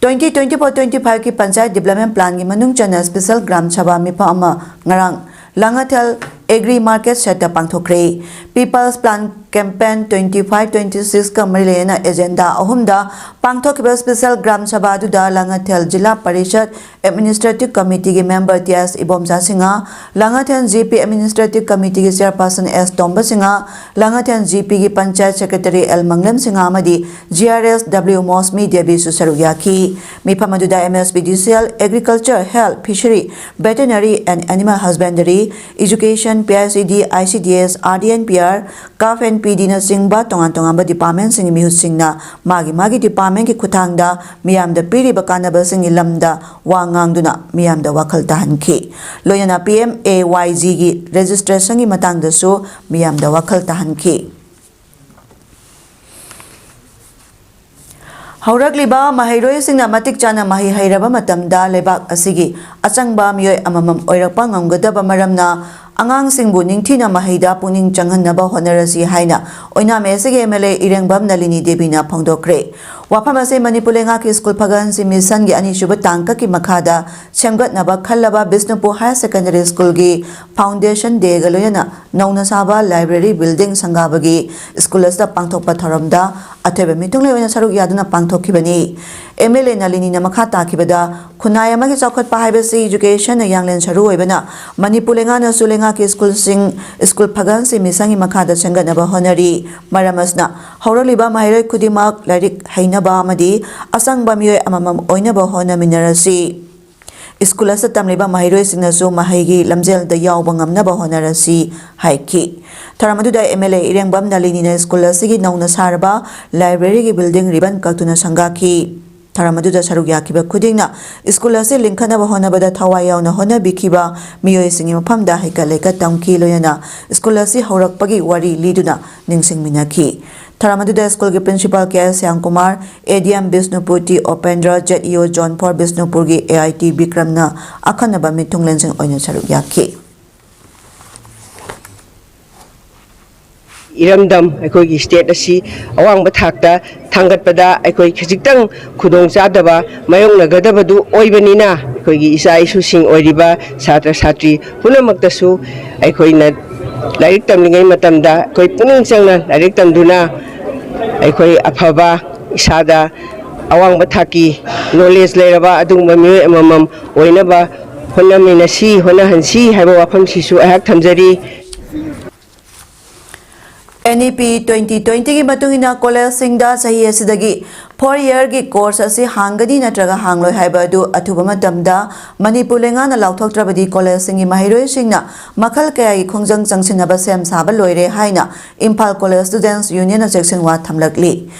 twenty twenty-four twenty-five ꯀꯤ ꯄꯟꯆꯥꯌꯠ ꯗꯤꯕ꯭ꯂꯞꯃꯦꯟ ꯄ꯭ꯂꯥꯟꯒꯤ ꯃꯅꯨꯡ ꯆꯟꯅ ꯁ꯭ꯄꯦꯁꯦꯜ ꯒ꯭ꯔꯥꯝ ꯁꯚꯥ ꯃꯤꯐꯝ ꯑꯃ ꯉꯔꯥꯡ ꯂꯥꯡꯉꯊꯦꯜ ꯑꯦꯒ꯭ꯔꯤ ꯃꯥꯔꯀꯦꯠ ꯁꯦꯠꯇ ꯄꯥꯡꯊꯣꯛꯈ꯭ꯔꯦ꯫ People's Plan Campaign twenty five twenty six ꯀ ꯃꯔꯤ ꯂꯩꯅꯅ ꯑꯦꯖꯦꯟꯗꯥ ꯑꯍꯨꯝꯗ ꯄꯥꯡꯊꯣꯛꯈꯤꯕ ꯁ꯭ꯄꯦꯁꯦꯜ ꯒ꯭ꯔꯥꯝ ꯁꯚꯥ ꯑꯗꯨꯗ ꯂꯥꯡꯉꯊꯦꯜ ꯖꯤꯂꯥ ꯄꯔꯤꯁꯠ ꯑꯦꯗꯃꯤꯅꯤꯁꯇ꯭ꯔꯦꯇꯤꯚ ꯀꯃꯤꯇꯤꯒꯤ member T S Ibomcha Singh, Langathel G P administrative ꯀꯃꯤꯇꯤꯒꯤ chairperson S Tomba Singh, Langathel G ꯄꯤꯒꯤ ꯄꯟꯆꯥꯌꯠ ꯁꯦꯀ꯭ꯔꯦꯇꯔꯤ ꯑꯦꯜ ꯃꯪꯂꯦꯝ ꯁꯤꯡꯍ ꯑꯃꯗꯤ G R S W Mosmi ꯗꯦꯕꯤꯁꯨ ꯁꯔꯨꯛ ꯌꯥꯈꯤ꯫ ꯃꯤꯐꯝ ꯑꯗꯨꯗ M S P D C L, agriculture, health, fishery, veterinary and animal husbandry, education, P I C D, I C D S, R D N P R, ꯀꯥꯐ N P ꯗꯤꯅꯆꯤꯡꯕ ꯇꯣꯉꯥꯟ ꯇꯣꯉꯥꯟꯕ ꯗꯤꯄꯥꯔꯠꯃꯦꯟꯁꯤꯡꯒꯤ ꯃꯤꯍꯨꯠꯁꯤꯡꯅ ꯃꯥꯒꯤ ꯃꯥꯒꯤ ꯗꯤꯄꯥꯔꯠꯃꯦꯟꯒꯤ ꯈꯨꯠꯊꯥꯡꯗ ꯃꯤꯌꯥꯝꯗ ꯄꯤꯔꯤꯕ ꯀꯥꯟꯅꯕꯁꯤꯡꯒꯤ ꯂꯝꯗ ꯋꯥ ꯉꯥꯡꯗꯨꯅ ꯃꯤꯌꯥꯝꯗ ꯋꯥꯈꯜ ꯇꯥꯍꯟꯈꯤ꯫ ꯂꯣꯏꯅꯅ ꯄꯤ ꯑꯦꯝ ꯑꯦ ꯋꯥꯏ ꯖꯤꯒꯤ ꯔꯦꯖꯤꯁꯇ꯭ꯔꯦꯁꯟꯒꯤ ꯃꯇꯥꯡꯗꯁꯨ ꯃꯤꯌꯥꯝꯗ ꯋꯥꯈꯜ ꯇꯥꯍꯟꯈꯤ꯫ ꯍꯧꯔꯛꯂꯤꯕ ꯃꯍꯩꯔꯣꯏꯁꯤꯡꯅ ꯃꯇꯤꯛ ꯆꯥꯅ ꯃꯍꯩ ꯍꯩꯔꯕ ꯃꯇꯝꯗ ꯂꯩꯕꯥꯛ ꯑꯁꯤꯒꯤ ꯑꯆꯪꯕ ꯃꯤꯑꯣꯏ ꯑꯃꯃꯝ ꯑꯣꯏꯔꯛꯄ ꯉꯝꯒꯗꯕ ꯃꯔꯝꯅ ꯑꯉꯥꯡꯁꯤꯡꯕꯨ ꯅꯤꯡꯊꯤꯅ ꯃꯍꯩꯗ ꯄꯨꯛꯅꯤꯡ ꯆꯪꯍꯟꯅꯕ ꯍꯣꯠꯅꯔꯁꯤ ꯍꯥꯏꯅ ꯑꯣꯏꯅꯥꯝ ꯑꯦꯁ ꯁꯤꯒꯤ ꯑꯦꯝ ꯑꯦꯜ ꯑꯦ ꯏꯔꯦꯡꯕꯝ ꯅꯂꯤꯅꯤ ꯗꯦꯕꯤꯅ ꯐꯣꯡꯗꯣꯛꯈ꯭ꯔꯦ꯫ ꯋꯥꯐꯝ ꯑꯁꯤ ꯃꯅꯤꯄꯨꯔ ꯂꯩꯉꯥꯛꯀꯤ ꯁ꯭ꯀꯨꯜ ꯐꯒꯠꯍꯟꯁꯤ ꯃꯤꯁꯟꯒꯤ ꯑꯅꯤꯁꯨꯕ ꯇꯥꯡꯀꯛꯀꯤ ꯃꯈꯥꯗ ꯁꯦꯝꯒꯠꯅꯕ ꯈꯜꯂꯕ ꯕꯤꯁꯅꯨꯄꯨꯔ ꯍꯥꯌꯔ ꯁꯦꯀꯦꯟꯗꯔꯤ ꯁ꯭ꯀꯨꯜꯒꯤ ꯐꯥꯎꯟꯗꯦꯁꯟ ꯗꯦꯒ ꯂꯣꯏꯅꯅ ꯅꯧꯅ ꯁꯥꯕ ꯂꯥꯏꯕ꯭ꯔꯦꯔꯤ ꯕꯤꯜꯗꯤꯡ ꯁꯪꯒꯥꯕꯒꯤ ꯁ꯭ꯀꯨꯜ ꯑꯁꯤꯗ ꯄꯥꯡꯊꯣꯛꯄ ꯊꯧꯔꯝꯗ ꯑꯊꯣꯏꯕ ꯃꯤꯊꯨꯡꯂꯦꯟ ꯑꯣꯏꯅ ꯁꯔꯨꯛ ꯌꯥꯗꯨꯅ ꯄꯥꯡꯊꯣꯛꯈꯤꯕꯅꯤ꯫ ꯑꯦꯝ ꯑꯦꯜ ꯑꯦ ꯅꯂꯤꯅꯤꯅ ꯃꯈꯥ ꯇꯥꯈꯤꯕꯗ, ꯈꯨꯟꯅꯥꯏ ꯑꯃꯒꯤ ꯆꯥꯎꯈꯠꯄ ꯍꯥꯏꯕꯁꯤ ꯏꯖꯨꯀꯦꯁꯟꯅ ꯌꯥꯡꯂꯦꯟ ꯁꯔꯨ ꯑꯣꯏꯕꯅ ꯃꯅꯤꯄꯨꯔ ꯂꯩꯉꯥꯛꯅꯁꯨ ꯂꯩꯉꯥꯛꯀꯤ ꯁ꯭ꯀꯨꯜꯁꯤꯡ ꯁ꯭ꯀꯨꯜ ꯐꯒꯠꯍꯟꯁꯤ ꯃꯤꯁꯟꯒꯤ ꯃꯈꯥꯗ ꯁꯦꯝꯒꯠꯅꯕ ꯍꯣꯠꯅꯔꯤ꯫ ꯃꯔꯝ ꯑꯁꯤꯅ ꯍꯧꯔꯛꯂꯤꯕ ꯃꯍꯩꯔꯣꯏ ꯈꯨꯗꯤꯡꯃꯛ ꯂꯥꯏꯔꯤꯛ ꯍꯩꯅꯕ ꯑꯃꯗꯤ ꯑꯆꯪꯕ ꯃꯤꯑꯣꯏ ꯑꯃꯃꯝ ꯑꯣꯏꯅꯕ ꯍꯣꯠꯅꯃꯤꯟꯅꯔꯁꯤ꯫ ꯁ꯭ꯀꯨꯜ ꯑꯁꯤꯗ ꯇꯝꯂꯤꯕ ꯃꯍꯩꯔꯣꯏꯁꯤꯡꯅꯁꯨ ꯃꯍꯩꯒꯤ ꯂꯝꯖꯦꯜꯗ ꯌꯥꯎꯕ ꯉꯝꯅꯕ ꯍꯣꯠꯅꯔꯁꯤ ꯍꯥꯏꯈꯤ꯫ ꯊꯧꯔꯝ ꯑꯗꯨꯗ ꯑꯦꯝ ꯑꯦꯜ ꯑꯦ ꯏꯔꯦꯡꯕꯝ ꯅꯂꯤꯅꯤꯅ ꯁ꯭ꯀꯨꯜ ꯑꯁꯤꯒꯤ ꯅꯧꯅ ꯁꯥꯔꯕ ꯂꯥꯏꯕ꯭ꯔꯦꯔꯤꯒꯤ ꯕꯤꯜꯗꯤꯡ ꯔꯤꯕꯟ ꯀꯛꯇꯨꯅ ꯁꯪꯒꯥꯈꯤ꯫ ꯊꯧꯔꯝ ꯑꯗꯨꯗ ꯁꯔꯨꯛ ꯌꯥꯈꯤꯕ ꯈꯨꯗꯤꯡꯅ ꯁ꯭ꯀꯨꯜ ꯑꯁꯤ ꯂꯤꯡꯈꯠꯅꯕ ꯍꯣꯠꯅꯕꯗ ꯊꯋꯥꯏ ꯌꯥꯎꯅ ꯍꯣꯠꯅꯕꯤꯈꯤꯕ ꯃꯤꯑꯣꯏꯁꯤꯡꯒꯤ ꯃꯐꯝꯗ ꯍꯩꯀꯠ ꯂꯩꯀꯠ ꯇꯝꯈꯤ, ꯂꯣꯏꯅꯅ ꯁ꯭ꯀꯨꯜ ꯑꯁꯤ ꯍꯧꯔꯛꯄꯒꯤ ꯋꯥꯔꯤ ꯂꯤꯗꯨꯅ ꯅꯤꯡꯁꯤꯡꯃꯤꯟꯅꯈꯤ꯫ ꯊꯧꯔꯝ ꯑꯗꯨꯗ ꯁ꯭ꯀꯨꯜꯒꯤ principal K S Shyamkumar, A D M Bishnupur, T Upendra, Z E O zone four ꯕꯤꯁꯅꯨꯄꯨꯔꯒꯤ ꯑꯦ ꯑꯥꯏ ꯇꯤ ꯕꯤꯀ꯭ꯔꯝꯅ ꯑꯈꯟꯅꯕ ꯃꯤꯊꯨꯡꯂꯦꯟꯁꯤꯡ ꯑꯣꯏꯅ ꯁꯔꯨꯛ ꯌꯥꯈꯤ꯫ ꯏꯔꯝꯗꯝ ꯑꯩꯈꯣꯏꯒꯤ ꯁ꯭ꯇꯦꯠ ꯑꯁꯤ ꯑꯋꯥꯡꯕ ꯊꯥꯛꯇ ꯊꯥꯡꯒꯠꯄꯗ ꯑꯩꯈꯣꯏ ꯈꯖꯤꯛꯇꯪ ꯈꯨꯗꯣꯡꯆꯥꯗꯕ ꯃꯥꯌꯣꯛꯅꯒꯗꯕꯗꯨ ꯑꯣꯏꯕꯅꯤꯅ, ꯑꯩꯈꯣꯏꯒꯤ ꯏꯆꯥ ꯏꯁꯨꯁꯤꯡ ꯑꯣꯏꯔꯤꯕ ꯁꯥꯇ꯭ꯔ ꯁꯥꯇ꯭ꯔꯤ ꯄꯨꯝꯅꯃꯛꯇꯁꯨ ꯑꯩꯈꯣꯏꯅ ꯂꯥꯏꯔꯤꯛ ꯇꯝꯂꯤꯉꯩ ꯃꯇꯝꯗ ꯑꯩꯈꯣꯏ ꯄꯨꯛꯅꯤꯡ ꯆꯪꯅ ꯂꯥꯏꯔꯤꯛ ꯇꯝꯗꯨꯅ ꯑꯩꯈꯣꯏ ꯑꯐꯕ, ꯏꯁꯥꯗ ꯑꯋꯥꯡꯕ ꯊꯥꯛꯀꯤ ꯅꯣꯂꯦꯖ ꯂꯩꯔꯕ ꯑꯗꯨꯒꯨꯝꯕ ꯃꯤꯑꯣꯏ ꯑꯃꯃꯝ ꯑꯣꯏꯅꯕ ꯍꯣꯠꯅꯃꯤꯟꯅꯁꯤ, ꯍꯣꯠꯅꯍꯟꯁꯤ ꯍꯥꯏꯕ ꯋꯥꯐꯝꯁꯤꯁꯨ ꯑꯩꯍꯥꯛ ꯊꯝꯖꯔꯤ꯫ ꯑꯦꯟ ꯏ ꯄꯤ ꯇ꯭ꯋꯦꯟꯇꯤ ꯇ꯭ꯋꯦꯟꯇꯤꯒꯤ ꯃꯇꯨꯡ ꯏꯟꯅ ꯀꯣꯂꯦꯖꯁꯤꯡꯗ ꯆꯍꯤ ꯑꯁꯤꯗꯒꯤ ꯐꯣꯔ ꯏꯌꯔꯒꯤ ꯀꯣꯔꯁ ꯑꯁꯤ ꯍꯥꯡꯒꯅꯤ ꯅꯠꯇ꯭ꯔꯒ ꯍꯥꯡꯂꯣꯏ ꯍꯥꯏꯕ ꯑꯗꯨ ꯑꯊꯨꯕ ꯃꯇꯝꯗ ꯃꯅꯤꯄꯨꯔ ꯂꯩꯉꯥꯛꯅ ꯂꯥꯎꯊꯣꯛꯇ꯭ꯔꯕꯗꯤ ꯀꯣꯂꯦꯖꯁꯤꯡꯒꯤ ꯃꯍꯩꯔꯣꯏꯁꯤꯡꯅ ꯃꯈꯜ ꯀꯌꯥꯒꯤ ꯈꯣꯡꯖꯪ ꯆꯪꯁꯤꯟꯅꯕ ꯁꯦꯝ ꯁꯥꯕ ꯂꯣꯏꯔꯦ ꯍꯥꯏꯅ ꯏꯝꯐꯥꯜ ꯀꯣꯂꯦꯖ ꯁ꯭ꯇꯨꯗꯦꯟꯠꯁ ꯌꯨꯅꯤꯌꯟꯅ ꯆꯦꯛꯁꯤꯟꯋꯥ ꯊꯝꯂꯛꯂꯤ꯫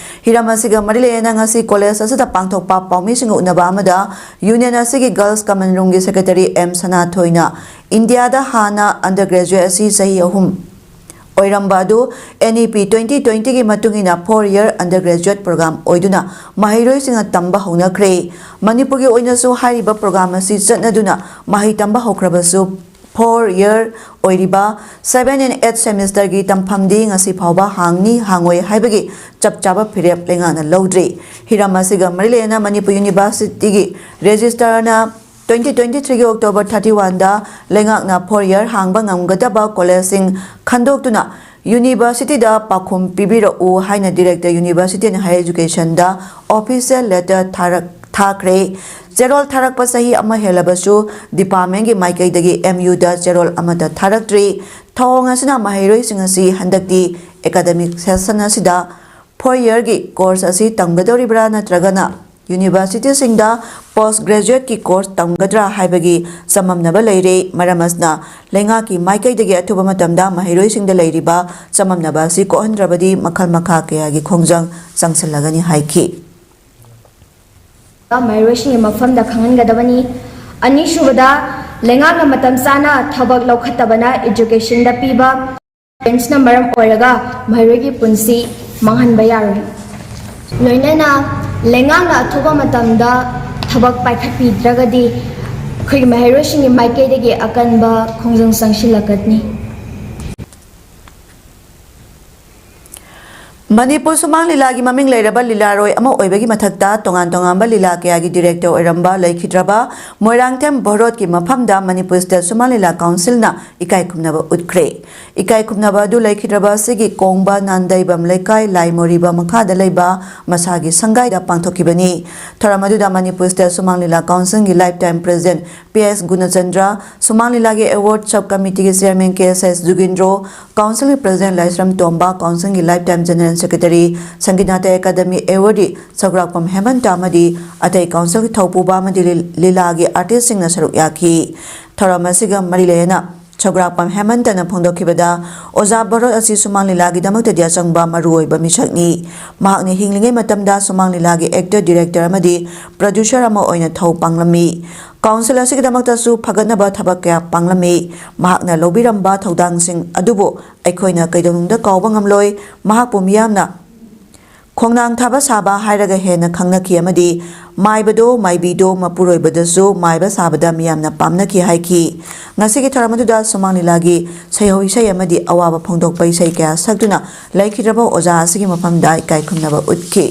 ꯍꯤꯔꯝ ꯑꯁꯤꯒ ꯃꯔꯤ ꯂꯩꯅꯅ ꯉꯁꯤ ꯀꯣꯂꯦꯖ ꯑꯁꯤꯗ ꯄꯥꯡꯊꯣꯛꯄ ꯄꯥꯎꯃꯤꯁꯤꯡꯒ ꯎꯅꯕ ꯑꯃꯗ ꯌꯨꯅꯤꯌꯟ ꯑꯁꯤꯒꯤ ꯒꯔꯜꯁ ꯀꯃꯟ ꯔꯨꯝꯒꯤ ꯁꯦꯀ꯭ꯔꯦꯇꯔꯤ ꯑꯦꯝ ꯁꯅꯥꯊꯣꯏꯅ ꯏꯟꯗꯤꯌꯥꯗ ꯍꯥꯟꯅ ꯑꯟꯗꯔ ꯒ꯭ꯔꯦꯖꯨꯑꯦꯠ ꯑꯁꯤ ꯆꯍꯤ ꯑꯍꯨꯝ ꯑꯣꯏꯔꯝꯕ ꯑꯗꯨ ꯑꯦꯟ ꯏ ꯄꯤ ꯇ꯭ꯋꯦꯟꯇꯤ ꯇ꯭ꯋꯦꯟꯇꯤꯒꯤ ꯃꯇꯨꯡ ꯏꯟꯅ four year undergraduate programme ꯑꯣꯏꯗꯨꯅ ꯃꯍꯩꯔꯣꯏꯁꯤꯡꯅ ꯇꯝꯕ ꯍꯧꯅꯈ꯭ꯔꯦ꯫ ꯃꯅꯤꯄꯨꯔꯒꯤ ꯑꯣꯏꯅꯁꯨ ꯍꯥꯏꯔꯤꯕ ꯄ꯭ꯔꯣꯒ꯭ꯔꯥꯝ ꯑꯁꯤ ꯆꯠꯅꯗꯨꯅ ꯃꯍꯩ ꯇꯝꯕ ꯍꯧꯈ꯭ꯔꯕꯁꯨ, ꯐꯣꯔ ꯏꯌꯔ ꯑꯣꯏꯔꯤꯕ ꯁꯚꯦꯟ ꯑꯦꯟ ꯑꯩꯠ ꯁꯦꯃꯤꯁꯇꯔꯒꯤ ꯇꯝꯐꯝꯗꯤ ꯉꯁꯤ ꯐꯥꯎꯕ ꯍꯥꯡꯅꯤ ꯍꯥꯡꯉꯣꯏ ꯍꯥꯏꯕꯒꯤ ꯆꯞ ꯆꯥꯕ ꯐꯤꯔꯦꯞ ꯂꯩꯉꯥꯛꯅ ꯂꯧꯗ꯭ꯔꯤ꯫ ꯍꯤꯔꯝ ꯑꯁꯤꯒ ꯃꯔꯤ ꯂꯩꯅꯅ ꯃꯅꯤꯄꯨꯔ ꯌꯨꯅꯤꯚꯔꯁꯤꯇꯤꯒꯤ ꯔꯦꯖꯤꯁꯇ꯭ꯔꯥꯔꯅ ꯇ꯭ꯋꯦꯟꯇꯤ ꯇ꯭ꯋꯦꯟꯇꯤ ꯊ꯭ꯔꯤꯒꯤ ꯑꯣꯛꯇꯣꯕꯔ ꯊꯥꯔꯇꯤ ꯋꯥꯟꯗ ꯂꯩꯉꯥꯛꯅ ꯐꯣꯔ ꯏꯌꯔ ꯍꯥꯡꯕ ꯉꯝꯒꯗꯕ ꯀꯣꯂꯦꯖꯁꯤꯡ ꯈꯟꯗꯣꯛꯇꯨꯅ ꯌꯨꯅꯤꯚꯔꯁꯤꯇꯤꯗ ꯄꯥꯎꯈꯨꯝ ꯄꯤꯕꯤꯔꯛꯎ ꯍꯥꯏꯅ ꯗꯤꯔꯦꯛꯇꯔ ꯌꯨꯅꯤꯚꯔꯁꯤꯇꯤ ꯑꯦꯟ ꯍꯥꯌꯔ ꯑꯦꯖꯨꯀꯦꯁꯟꯗ ꯑꯣꯐꯤꯁꯤꯌꯦꯜ ꯂꯦꯇꯔ ꯊꯥꯔꯛ ꯊꯥꯈ꯭ꯔꯦ꯫ ꯆꯦꯔꯣꯜ ꯊꯥꯔꯛꯄ ꯆꯍꯤ ꯑꯃ ꯍꯦꯜꯂꯕꯁꯨ ꯗꯤꯄꯥꯔꯠꯃꯦꯟꯒꯤ ꯃꯥꯏꯀꯩꯗꯒꯤ ꯑꯦꯝ ꯌꯨꯗ ꯆꯦꯔꯣꯜ ꯑꯃꯠꯇ ꯊꯥꯔꯛꯇ꯭ꯔꯤ꯫ ꯊꯧꯑꯣꯡ ꯑꯁꯤꯅ ꯃꯍꯩꯔꯣꯏꯁꯤꯡ ꯑꯁꯤ ꯍꯟꯗꯛꯇꯤ ꯑꯦꯀꯥꯗꯃꯤꯛ ꯁꯦꯁꯟ ꯑꯁꯤꯗ ꯐꯣꯔ ꯏꯌꯔꯒꯤ ꯀꯣꯔꯁ ꯑꯁꯤ ꯇꯝꯒꯗꯧꯔꯤꯕ꯭ꯔꯥ ꯅꯠꯇ꯭ꯔꯒꯅ ꯌꯨꯅꯤꯚꯔꯁꯤꯇꯤꯁꯤꯡꯗ ꯄꯣꯁ ꯒ꯭ꯔꯦꯖꯨꯑꯦꯠꯀꯤ ꯀꯣꯔꯁ ꯇꯝꯒꯗ꯭ꯔꯥ ꯍꯥꯏꯕꯒꯤ ꯆꯃꯝꯅꯕ ꯂꯩꯔꯦ꯫ ꯃꯔꯝ ꯑꯁꯤꯅ ꯂꯩꯉꯥꯛꯀꯤ ꯃꯥꯏꯀꯩꯗꯒꯤ ꯑꯊꯨꯕ ꯃꯇꯝꯗ ꯃꯍꯩꯔꯣꯏꯁꯤꯡꯗ ꯂꯩꯔꯤꯕ ꯆꯃꯝꯅꯕ ꯑꯁꯤ ꯀꯣꯛꯍꯟꯗ꯭ꯔꯕꯗꯤ ꯃꯈꯜ ꯃꯈꯥ ꯀꯌꯥꯒꯤ ꯈꯣꯡꯖꯪ ꯆꯪꯁꯤꯜꯂꯒꯅꯤ ꯍꯥꯏꯈꯤ꯫ ꯃꯍꯩꯔꯣꯏꯁꯤꯡꯒꯤ ꯃꯐꯝꯗ ꯈꯪꯍꯟꯒꯗꯕꯅꯤ꯫ ꯑꯅꯤꯁꯨꯕꯗ, ꯂꯩꯉꯥꯛꯅ ꯃꯇꯝ ꯆꯥꯅ ꯊꯕꯛ ꯂꯧꯈꯠꯇꯕꯅ ꯏꯖꯨꯀꯦꯁꯟꯗ ꯄꯤꯕ ꯆꯦꯂꯦꯟꯖꯅ ꯃꯔꯝ ꯑꯣꯏꯔꯒ ꯃꯍꯩꯔꯣꯏꯒꯤ ꯄꯨꯟꯁꯤ ꯃꯥꯡꯍꯟꯕ ꯌꯥꯔꯣꯏ꯫ ꯂꯣꯏꯅꯅ ꯂꯩꯉꯥꯛꯅ ꯑꯊꯨꯕ ꯃꯇꯝꯗ ꯊꯕꯛ ꯄꯥꯏꯈꯠꯄꯤꯗ꯭ꯔꯒꯗꯤ ꯑꯩꯈꯣꯏꯒꯤ ꯃꯍꯩꯔꯣꯏꯁꯤꯡꯒꯤ ꯃꯥꯏꯀꯩꯗꯒꯤ ꯑꯀꯟꯕ ꯈꯣꯡꯖꯪ ꯆꯪꯁꯤꯜꯂꯛꯀꯅꯤ꯫ ꯃꯅꯤꯄꯨꯔ ꯁꯨꯃꯥꯡ ꯂꯤꯂꯥꯒꯤ ꯃꯃꯤꯡ ꯂꯩꯔꯕ ꯂꯤꯂꯥꯔꯣꯏ ꯑꯃ ꯑꯣꯏꯕꯒꯤ ꯃꯊꯛꯇ, ꯇꯣꯉꯥꯟ ꯇꯣꯉꯥꯟꯕ ꯂꯤꯂꯥ ꯀꯌꯥꯒꯤ ꯗꯤꯔꯦꯛꯇꯔ ꯑꯣꯏꯔꯝꯕ ꯂꯩꯈꯤꯗ꯭ꯔꯕ ꯃꯣꯏꯔꯥꯡꯊꯦꯝ ꯚꯣꯔꯣꯠꯀꯤ ꯃꯐꯝꯗ ꯃꯅꯤꯄꯨꯔ ꯁ꯭ꯇꯦꯠ ꯁꯨꯃꯥꯡ ꯂꯤꯂꯥ ꯀꯥꯎꯟꯁꯤꯜꯅ ꯏꯀꯥꯏ ꯈꯨꯝꯅꯕ ꯎꯠꯈ꯭ꯔꯦ꯫ ꯏꯀꯥꯏ ꯈꯨꯝꯅꯕ ꯑꯗꯨ ꯂꯩꯈꯤꯗ꯭ꯔꯕ ꯑꯁꯤꯒꯤ ꯀꯣꯡꯕ ꯅꯥꯟꯗꯩꯕꯝ ꯂꯩꯀꯥꯏ ꯂꯥꯏꯃꯣꯔꯤꯕ ꯃꯈꯥꯗ ꯂꯩꯕ ꯃꯁꯥꯒꯤ ꯁꯪꯒꯥꯏꯗ ꯄꯥꯡꯊꯣꯛꯈꯤꯕꯅꯤ꯫ ꯊꯧꯔꯝ ꯑꯗꯨꯗ ꯃꯅꯤꯄꯨꯔ ꯁ꯭ꯇꯦꯠ ꯁꯨꯃꯥꯡ ꯂꯤꯂꯥ ꯀꯥꯎꯟꯁꯤꯜꯒꯤ lifetime president P S Gunachandra, Sumang ꯂꯤꯂꯥꯒꯤ ꯑꯦꯋꯥꯔꯗ ꯁꯕ ꯀꯃꯤꯇꯤꯒꯤ chairman K S S Jugindro, ꯀꯥꯎꯟꯁꯤꯜꯒꯤ ꯄ꯭ꯔꯦꯁꯤꯗꯦꯟꯠ ꯂꯥꯏꯁ꯭ꯔꯝ ꯇꯣꯝꯕ, ꯀꯥꯎꯟꯁꯤꯜꯒꯤ lifetime general secretary, Sangeet Natak academy awardee Sougrakpam Hemanta ꯑꯃꯗꯤ ꯑꯇꯩ ꯀꯥꯎꯟꯁꯤꯜꯒꯤ ꯊꯧꯄꯨꯕ ꯑꯃꯗꯤ ꯂꯤ-, ꯂꯤꯂꯥꯒꯤ ꯑꯥꯔꯇꯤꯁꯁꯤꯡꯅ ꯁꯔꯨꯛ ꯌꯥꯈꯤ꯫ ꯊꯧꯔꯝ ꯑꯁꯤꯒ ꯃꯔꯤ ꯂꯩꯅꯅ ꯁꯧꯒ꯭ꯔꯥꯛꯄꯝ ꯍꯦꯃꯟꯇꯅ ꯐꯣꯡꯗꯣꯛꯈꯤꯕꯗ, ꯑꯣꯖꯥ ꯚꯣꯔꯣꯠ ꯑꯁꯤ ꯁꯨꯃꯥꯡ ꯂꯤꯂꯥꯒꯤꯗꯃꯛꯇꯗꯤ ꯑꯆꯪꯕ ꯃꯔꯨꯑꯣꯏꯕ ꯃꯤꯁꯛꯅꯤ꯫ ꯃꯍꯥꯛꯅ ꯍꯤꯡꯂꯤꯉꯩ ꯃꯇꯝꯗ ꯁꯨꯃꯥꯡ ꯂꯤꯂꯥꯒꯤ ꯑꯦꯛꯇꯔ, ꯗꯤꯔꯦꯛꯇꯔ ꯑꯃꯗꯤ ꯄ꯭ꯔꯣꯗ꯭ꯌꯨꯁꯔ ꯑꯃ ꯑꯣꯏꯅ ꯊꯧ ꯄꯥꯡꯂꯝꯃꯤ꯫ ꯀꯥꯎꯟꯁꯤꯜ ꯑꯁꯤꯒꯤꯗꯃꯛꯇꯁꯨ ꯐꯒꯠꯅꯕ ꯊꯕꯛ ꯀꯌꯥ ꯄꯥꯡꯂꯝꯃꯤ꯫ ꯃꯍꯥꯛꯅ ꯂꯧꯕꯤꯔꯝꯕ ꯊꯧꯗꯥꯡꯁꯤꯡ ꯑꯗꯨꯕꯨ ꯑꯩꯈꯣꯏꯅ ꯀꯩꯗꯧꯅꯨꯡꯗ ꯀꯥꯎꯕ ꯉꯝꯂꯣꯏ꯫ ꯃꯍꯥꯛꯄꯨ ꯃꯤꯌꯥꯝꯅ ꯈꯣꯡꯅꯥꯡ ꯊꯥꯕ ꯁꯥꯕ ꯍꯥꯏꯔꯒ ꯍꯦꯟꯅ ꯈꯪꯅꯈꯤ ꯑꯃꯗꯤ ꯃꯥꯏꯕꯗꯣ, ꯃꯥꯏꯕꯤꯗꯣ, ꯃꯄꯨꯔꯣꯏꯕꯗꯁꯨ ꯃꯥꯏꯕ ꯁꯥꯕꯗ ꯃꯤꯌꯥꯝꯅ ꯄꯥꯝꯅꯈꯤ ꯍꯥꯏꯈꯤ꯫ ꯉꯁꯤꯒꯤ ꯊꯧꯔꯝ ꯑꯗꯨꯗ ꯁꯨꯃꯥꯡ ꯂꯤꯂꯥꯒꯤ ꯁꯩꯍꯧ ꯏꯁꯩ ꯑꯃꯗꯤ ꯑꯋꯥꯕ ꯐꯣꯡꯗꯣꯛꯄ ꯏꯁꯩ ꯀꯌꯥ ꯁꯛꯇꯨꯅ ꯂꯩꯈꯤꯗ꯭ꯔꯕ ꯑꯣꯖꯥ ꯑꯁꯤꯒꯤ ꯃꯐꯝꯗ ꯏꯀꯥꯏ ꯈꯨꯝꯅꯕ ꯎꯠꯈꯤ꯫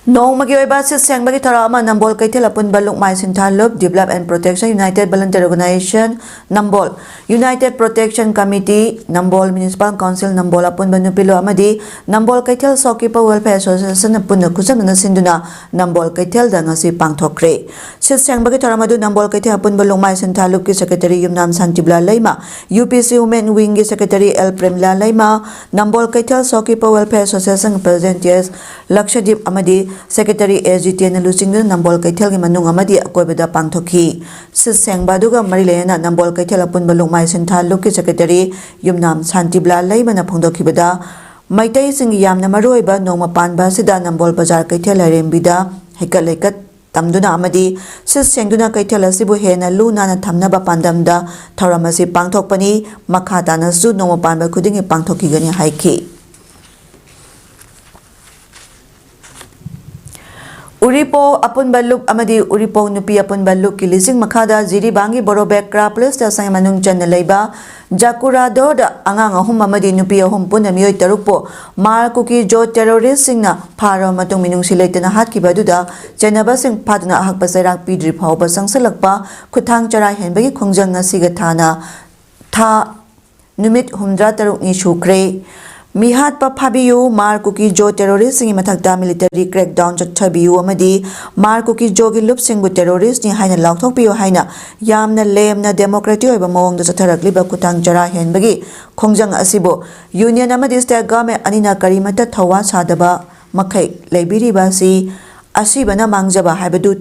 ꯅꯣꯡꯃꯒꯤ ꯑꯣꯏꯕ ꯁꯤꯠ ꯁꯦꯡꯕꯒꯤ ꯊꯧꯔꯝ ꯑꯃ ꯅꯝꯕꯣꯜ ꯀꯩꯊꯦꯜ ꯑꯄꯨꯟꯕ ꯂꯨꯞ ꯃꯥꯏ ꯁꯤꯟꯊꯥ ꯂꯨꯞ Develop and Protection United Volunteer Organization Nambol, United Protection Committee Nambol, Municipal Council ꯅꯝꯕꯣꯜ ꯑꯄꯨꯟꯕ ꯅꯨꯄꯤ ꯂꯨꯞ ꯑꯃꯗꯤ ꯅꯝꯕꯣꯜ ꯀꯩꯊꯦꯜ Shopkeeper Welfare Association ꯄꯨꯟꯅ ꯈꯨꯠꯁꯝꯅꯅ ꯁꯤꯟꯗꯨꯅ ꯅꯝꯕꯣꯜ ꯀꯩꯊꯦꯜꯗ ꯉꯁꯤ ꯄꯥꯡꯊꯣꯛꯈ꯭ꯔꯦ꯫ ꯁꯤꯠ ꯁꯦꯡꯕꯒꯤ ꯊꯧꯔꯝ ꯑꯗꯨ ꯅꯝꯕꯣꯜ ꯀꯩꯊꯦꯜ ꯑꯄꯨꯟꯕ ꯂꯨꯞ ꯃꯥꯏ ꯁꯤꯟꯊꯥ ꯂꯨꯞꯀꯤ ꯁꯦꯀ꯭ꯔꯦꯇꯔꯤ ꯌꯨꯝꯅꯥꯝ ꯁꯥꯟꯇꯤꯕꯂꯥ ꯂꯩꯃ, ꯌꯨ ꯄꯤ ꯁꯤ Women Wing ꯒꯤ secretary L Premla Leima, Nambol Keithel Shopkeeper Welfare Association President T S Lakshdeep ꯑꯃꯗꯤ ꯁꯦꯀ꯭ꯔꯦꯇꯔꯤ ꯑꯦ ꯖꯤꯇꯦꯟꯅ ꯂꯨꯆꯤꯡꯗꯨꯅ ꯅꯝꯕꯣꯜ ꯀꯩꯊꯦꯜꯒꯤ ꯃꯅꯨꯡ ꯑꯃꯗꯤ ꯑꯀꯣꯏꯕꯗ ꯄꯥꯡꯊꯣꯛꯈꯤ꯫ ꯁꯤꯠ ꯁꯦꯡꯕ ꯑꯗꯨꯒ ꯃꯔꯤ ꯂꯩꯅꯅ ꯅꯝꯕꯣꯜ ꯀꯩꯊꯦꯜ ꯑꯄꯨꯟꯕ ꯂꯨꯞ ꯃꯥꯏ ꯁꯤꯟꯊꯥ ꯂꯨꯞꯀꯤ ꯁꯦꯀ꯭ꯔꯦꯇꯔꯤ ꯌꯨꯝꯅꯥꯝ ꯁꯥꯟꯇꯤꯕꯂꯥ ꯂꯩꯃꯅ ꯐꯣꯡꯗꯣꯛꯈꯤꯕꯗ, ꯃꯩꯇꯩꯁꯤꯡꯒꯤ ꯌꯥꯝꯅ ꯃꯔꯨꯑꯣꯏꯕ ꯅꯣꯡꯃ ꯄꯥꯟꯕ ꯑꯁꯤꯗ ꯅꯝꯕꯣꯜ ꯕꯖꯥꯔ ꯀꯩꯊꯦꯜ ꯂꯥꯏꯔꯦꯝꯕꯤꯗ ꯍꯩꯀꯠ ꯂꯩꯀꯠ ꯇꯝꯗꯨꯅ ꯑꯃꯗꯤ ꯁꯤꯠ ꯁꯦꯡꯗꯨꯅ ꯀꯩꯊꯦꯜ ꯑꯁꯤꯕꯨ ꯍꯦꯟꯅ ꯂꯨ ꯅꯥꯟꯅ ꯊꯝꯅꯕ ꯄꯥꯟꯗꯝꯗ ꯊꯧꯔꯝ ꯑꯁꯤ ꯄꯥꯡꯊꯣꯛꯄꯅꯤ꯫ ꯃꯈꯥ ꯇꯥꯅꯁꯨ ꯅꯣꯡꯃ ꯄꯥꯟꯕ ꯈꯨꯗꯤꯡꯒꯤ ꯄꯥꯡꯊꯣꯛꯈꯤꯒꯅꯤ ꯍꯥꯏꯈꯤ꯫ ꯎꯔꯤꯄꯣꯛ ꯑꯄꯨꯟꯕ ꯂꯨꯞ ꯑꯃꯗꯤ ꯎꯔꯤꯄꯣꯛ ꯅꯨꯄꯤ ꯑꯄꯨꯟꯕ ꯂꯨꯞꯀꯤ ꯂꯤꯁꯤꯡ ꯃꯈꯥꯗ ꯖꯤꯔꯤꯕꯥꯝꯒꯤ ꯕꯣꯔꯣꯕꯦꯀ꯭ꯔꯥ ꯄꯨꯂꯤꯁ ꯁ꯭ꯇꯦꯁꯟ ꯃꯅꯨꯡ ꯆꯟꯅ ꯂꯩꯕ ꯖꯀꯨꯔꯥꯗꯣꯔꯗ ꯑꯉꯥꯡ ꯑꯍꯨꯝ ꯑꯃꯗꯤ ꯅꯨꯄꯤ ꯑꯍꯨꯝ ꯄꯨꯟꯅ ꯃꯤꯑꯣꯏ ꯇꯔꯨꯛꯄꯨ ꯃꯥꯔ ꯀꯨꯀꯤ ꯖꯣ ꯇꯦꯔꯣꯔꯤꯁꯁꯤꯡꯅ ꯐꯥꯔꯕ ꯃꯇꯨꯡ ꯃꯤꯅꯨꯡꯁꯤ ꯂꯩꯇꯅ ꯍꯥꯠꯈꯤꯕ ꯑꯗꯨꯗ ꯆꯦꯟꯅꯕꯁꯤꯡ ꯐꯥꯗꯨꯅ ꯑꯍꯛꯄ ꯆꯩꯔꯥꯛ ꯄꯤꯗ꯭ꯔꯤ ꯐꯥꯎꯕ ꯆꯪꯁꯤꯜꯂꯛꯄ ꯈꯨꯠꯊꯥꯡ ꯆꯔꯥ ꯍꯦꯟꯕꯒꯤ ꯈꯣꯡꯖꯪ ꯑꯁꯤꯒ ꯊꯥꯅ ꯊꯥ ꯅꯨꯃꯤꯠ ꯍꯨꯝꯗ꯭ꯔꯥ ꯇꯔꯨꯛꯅꯤ ꯁꯨꯈ꯭ꯔꯦ꯫ ꯃꯤꯍꯥꯠꯄ ꯐꯥꯕꯤꯌꯨ, ꯃꯥꯔ ꯀꯨꯀꯤ ꯖꯣ ꯇꯦꯔꯣꯔꯤꯁꯁꯤꯡꯒꯤ ꯃꯊꯛꯇ ꯃꯤꯂꯤꯇꯔꯤ ꯀ꯭ꯔꯦꯛꯗꯥꯎꯟ ꯆꯠꯊꯕꯤꯌꯨ ꯑꯃꯗꯤ ꯃꯥꯔ ꯀꯨꯀꯤ ꯖꯣꯒꯤ ꯂꯨꯞꯁꯤꯡꯕꯨ ꯇꯦꯔꯣꯔꯤꯁꯅꯤ ꯍꯥꯏꯅ ꯂꯥꯎꯊꯣꯛꯄꯤꯌꯨ ꯍꯥꯏꯅ ꯌꯥꯝꯅ ꯂꯦꯝꯅ ꯗꯦꯃꯣꯀ꯭ꯔꯦꯇꯤꯛ ꯑꯣꯏꯕ ꯃꯑꯣꯡꯗ ꯆꯠꯊꯔꯛꯂꯤꯕ ꯈꯨꯠꯊꯥꯡ ꯆꯔꯥ ꯍꯦꯟꯕꯒꯤ ꯈꯣꯡꯖꯪ ꯑꯁꯤꯕꯨ ꯌꯨꯅꯤꯌꯟ ꯑꯃꯗꯤ ꯁ꯭ꯇꯦꯠ ꯒꯚꯔꯟꯃꯦꯟꯠ ꯑꯅꯤꯅ ꯀꯔꯤꯃꯠꯇ ꯊꯧꯋꯥ ꯁꯥꯗꯕ ꯃꯈꯩ ꯂꯩꯕꯤꯔꯤꯕ ꯑꯁꯤ ꯑꯁꯤꯕꯅ ꯃꯥꯡꯖꯕ ꯍꯥꯏꯕꯗꯨ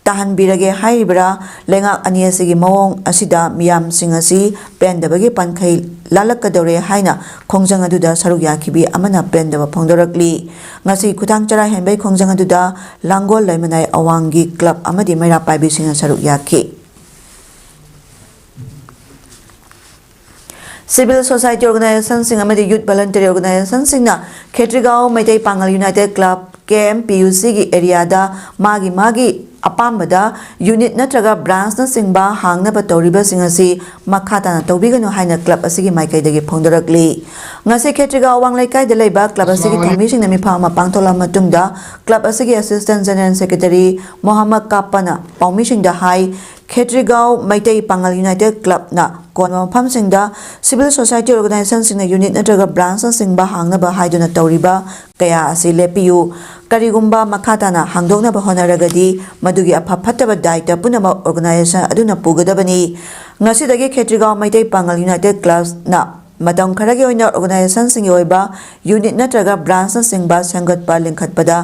ꯇꯥꯍꯟꯕꯤꯔꯒꯦ ꯍꯥꯏꯔꯤꯕ꯭ꯔꯥ? ꯂꯩꯉꯥꯛ ꯑꯅꯤ ꯑꯁꯤꯒꯤ ꯃꯑꯣꯡ ꯑꯁꯤꯗ ꯃꯤꯌꯥꯝꯁꯤꯡ ꯑꯁꯤ ꯄꯦꯟꯗꯕꯒꯤ ꯄꯟꯈꯩ ꯂꯥꯜꯂꯛꯀꯗꯧꯔꯦ ꯍꯥꯏꯅ ꯈꯣꯡꯖꯪ ꯑꯗꯨꯗ ꯁꯔꯨꯛ ꯌꯥꯈꯤꯕꯤ ꯑꯃꯅ ꯄꯦꯟꯗꯕ ꯐꯣꯡꯗꯣꯔꯛꯂꯤ꯫ ꯉꯁꯤ ꯈꯨꯠꯊꯥꯡ ꯆꯔꯥ ꯍꯦꯟꯕꯒꯤ ꯈꯣꯡꯖꯪ ꯑꯗꯨꯗ ꯂꯥꯡꯒꯣꯜ ꯂꯩꯃꯅꯥꯏ ꯑꯋꯥꯡꯒꯤ ꯀ꯭ꯂꯕ ꯑꯃꯗꯤ ꯃꯩꯔꯥ ꯄꯥꯏꯕꯤꯁꯤꯡꯅ ꯁꯔꯨꯛ ꯌꯥꯈꯤ꯫ ꯁꯤꯚꯤꯜ ꯁꯣꯁꯥꯏꯇꯤ ꯑꯣꯔꯒꯅꯥꯏꯖꯦꯁꯟꯁꯤꯡ ꯑꯃꯗꯤ ꯌꯨꯠ ꯚꯣꯂꯟꯇꯔꯤ ꯑꯣꯔꯒꯅꯥꯏꯖꯦꯁꯟꯁꯤꯡꯅ ꯈꯦꯇ꯭ꯔꯤꯒꯥꯎ ꯃꯩꯇꯩ ꯄꯥꯉꯜ ꯌꯨꯅꯥꯏꯇꯦꯗ ꯀ꯭ꯂꯕ, ꯀꯦ ꯑꯦꯝ ꯄꯤ ꯌꯨ ꯁꯤꯒꯤ ꯑꯦꯔꯤꯌꯥꯗ ꯃꯥꯒꯤ ꯃꯥꯒꯤ ꯑꯄꯥꯝꯕꯗ ꯌꯨꯅꯤꯠ ꯅꯠꯇ꯭ꯔꯒ ꯕ꯭ꯔꯥꯟꯁꯅꯆꯤꯡꯕ ꯍꯥꯡꯅꯕ ꯇꯧꯔꯤꯕꯁꯤꯡ ꯑꯁꯤ ꯃꯈꯥ ꯇꯥꯅ ꯇꯧꯕꯤꯒꯅꯨ ꯍꯥꯏꯅ ꯀ꯭ꯂꯕ ꯑꯁꯤꯒꯤ ꯃꯥꯏꯀꯩꯗꯒꯤ ꯐꯣꯡꯗꯣꯔꯛꯂꯤ꯫ ꯉꯁꯤ ꯈꯦꯇ꯭ꯔꯤꯒꯥꯎ ꯑꯋꯥꯡ ꯂꯩꯀꯥꯏꯗ ꯂꯩꯕ ꯀ꯭ꯂꯕ ꯑꯁꯤꯒꯤ ꯊꯧꯃꯤꯁꯤꯡꯅ ꯃꯤꯐꯝ ꯑꯃ ꯄꯥꯡꯊꯣꯛꯂꯕ ꯃꯇꯨꯡꯗ ꯀ꯭ꯂꯕ ꯑꯁꯤꯒꯤ ꯑꯦꯁꯤꯁꯇꯦꯟꯠ ꯖꯦꯅꯔꯦꯜ ꯁꯦꯀ꯭ꯔꯦꯇꯔꯤ ꯃꯣꯍꯝꯃꯗ ꯀꯥꯞꯄꯅ ꯄꯥꯎꯃꯤꯁꯤꯡꯗ ꯍꯥꯏ, ꯈꯦꯇ꯭ꯔꯤꯒꯥꯎ ꯃꯩꯇꯩ ꯄꯥꯉꯜ ꯌꯨꯅꯥꯏꯇꯦꯗ ꯀ꯭ꯂꯕꯅ ꯀꯣꯟꯕ ꯃꯐꯝꯁꯤꯡꯗ ꯁꯤꯚꯤꯜ ꯁꯣꯁꯥꯏꯇꯤ ꯑꯣꯔꯒꯅꯥꯏꯖꯦꯁꯟꯁꯤꯡꯅ ꯌꯨꯅꯤꯠ ꯅꯠꯇ꯭ꯔꯒ ꯕ꯭ꯔꯥꯟꯁꯅꯆꯤꯡꯕ ꯍꯥꯡꯅꯕ ꯍꯥꯏꯗꯨꯅ ꯇꯧꯔꯤꯕ ꯀꯌꯥ ꯑꯁꯤ ꯂꯦꯞꯄꯤꯌꯨ꯫ ꯀꯔꯤꯒꯨꯝꯕ ꯃꯈꯥ ꯇꯥꯅ ꯍꯥꯡꯗꯣꯛꯅꯕ ꯍꯣꯠꯅꯔꯒꯗꯤ ꯃꯗꯨꯒꯤ ꯑꯐ ꯐꯠꯇꯕ ꯗꯥꯏꯇ ꯄꯨꯝꯅꯃꯛ ꯑꯣꯔꯒꯅꯥꯏꯖꯦꯁꯟ ꯑꯗꯨꯅ ꯄꯨꯒꯗꯕꯅꯤ꯫ ꯉꯁꯤꯗꯒꯤ ꯈꯦꯇ꯭ꯔꯤꯒꯥꯎ ꯃꯩꯇꯩ ꯄꯥꯉꯜ ꯌꯨꯅꯥꯏꯇꯦꯗ ꯀ꯭ꯂꯕꯅ ꯃꯇꯝ ꯈꯔꯒꯤ ꯑꯣꯏꯅ ꯑꯣꯔꯒꯅꯥꯏꯖꯦꯁꯟꯁꯤꯡꯒꯤ ꯑꯣꯏꯕ ꯌꯨꯅꯤꯠ ꯅꯠꯇ꯭ꯔꯒ ꯕ꯭ꯔꯥꯟꯁꯅꯆꯤꯡꯕ ꯁꯦꯝꯒꯠꯄ ꯂꯤꯡꯈꯠꯄꯗ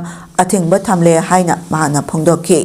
ꯑꯊꯤꯡꯕ ꯊꯝꯂꯦ ꯍꯥꯏꯅ ꯃꯍꯥꯛꯅ ꯐꯣꯡꯗꯣꯛꯈꯤ꯫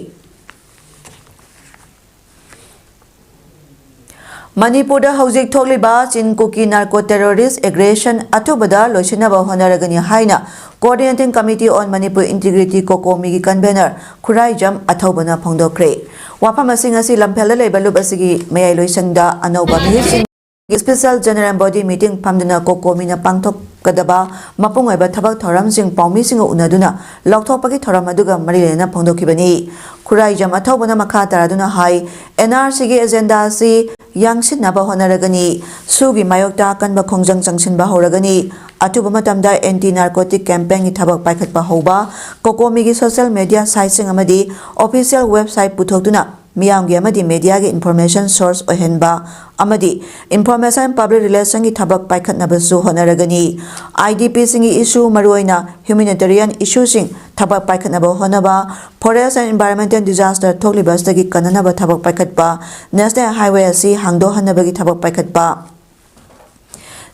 ꯃꯅꯤꯄꯨꯔꯗ ꯍꯧꯖꯤꯛ ꯊꯣꯛꯂꯤꯕ ꯆꯤꯟ ꯀꯨꯀꯤ ꯅꯥꯔꯀꯣ ꯇꯦꯔꯣꯔꯤꯁ ꯑꯦꯒ꯭ꯔꯦꯁꯟ ꯑꯊꯨꯕꯗ ꯂꯣꯏꯁꯤꯟꯅꯕ ꯍꯣꯠꯅꯔꯒꯅꯤ ꯍꯥꯏꯅ Coordinating Committee on Manipur Integrity, ꯀꯣꯀꯣꯃꯤꯒꯤ ꯀꯟꯚꯦꯅꯔ ꯈꯨꯔꯥꯏꯖꯝ ꯑꯊꯧꯕꯅ ꯐꯣꯡꯗꯣꯛꯈ꯭ꯔꯦ꯫ ꯋꯥꯐꯝ ꯑꯁꯤꯡ ꯑꯁꯤ ꯂꯝꯐꯦꯜꯗ ꯂꯩꯕ ꯂꯨꯞ ꯑꯁꯤꯒꯤ ꯃꯌꯥꯏ ꯂꯣꯏꯁꯪꯗ ꯑꯅꯧꯕ ꯃꯤꯍꯨꯠꯁꯤꯡ Special General Body Meeting ꯐꯝꯗꯨꯅ ꯀꯣꯀꯣꯃꯤꯅ ꯄꯥꯡꯊꯣꯛꯀꯗꯕ ꯃꯄꯨꯡ ꯑꯣꯏꯕ ꯊꯕꯛ ꯊꯧꯔꯝꯁꯤꯡ ꯄꯥꯎꯃꯤꯁꯤꯡꯒ ꯎꯅꯗꯨꯅ ꯂꯥꯎꯊꯣꯛꯄꯒꯤ ꯊꯧꯔꯝ ꯑꯗꯨꯒ ꯃꯔꯤ ꯂꯩꯅꯅ ꯐꯣꯡꯗꯣꯛꯈꯤꯕꯅꯤ꯫ ꯈꯨꯔꯥꯏꯖꯝ ꯑꯊꯧꯕꯅ ꯃꯈꯥ ꯇꯥꯔꯗꯨꯅ ꯍꯥꯏ, NRCꯒꯤ agenda ꯑꯁꯤ ꯌꯥꯡꯁꯤꯟꯅꯕ ꯍꯣꯠꯅꯔꯒꯅꯤ, SoO ꯒꯤ ꯃꯥꯌꯣꯛꯇ ꯑꯀꯟꯕ ꯈꯣꯡꯖꯪ ꯆꯪꯁꯤꯟꯕ ꯍꯧꯔꯒꯅꯤ, ꯑꯊꯨꯕ ꯃꯇꯝꯗ anti narcotic campaignꯒꯤ ꯊꯕꯛ ꯄꯥꯏꯈꯠꯄ ꯍꯧꯕ, ꯀꯣꯀꯣꯃꯤꯒꯤ social media siteꯁꯤꯡ ꯑꯃꯗꯤ official website ꯄꯨꯊꯣꯛꯇꯨꯅ ꯃꯤꯌꯥꯝꯒꯤ ꯑꯃꯗꯤ mediaꯒꯤ information source ꯑꯣꯏꯍꯟꯕ ꯑꯃꯗꯤ information public relationꯒꯤ ꯊꯕꯛ ꯄꯥꯏꯈꯠꯅꯕꯁꯨ ꯍꯣꯠꯅꯔꯒꯅꯤ꯫ IDPꯁꯤꯡꯒꯤ issue, ꯃꯔꯨꯑꯣꯏꯅ humanitarian issueꯁꯤꯡ ꯊꯕꯛ ꯄꯥꯏꯈꯠꯅꯕ ꯍꯣꯠꯅꯕ, forest and environmental disaster ꯊꯣꯛꯂꯤꯕ ꯑꯁꯤꯗꯒꯤ ꯀꯟꯅꯅꯕ ꯊꯕꯛ ꯄꯥꯏꯈꯠꯄ, national highway ꯑꯁꯤ ꯍꯥꯡꯗꯣꯛꯍꯟꯅꯕꯒꯤ ꯊꯕꯛ ꯄꯥꯏꯈꯠꯄ,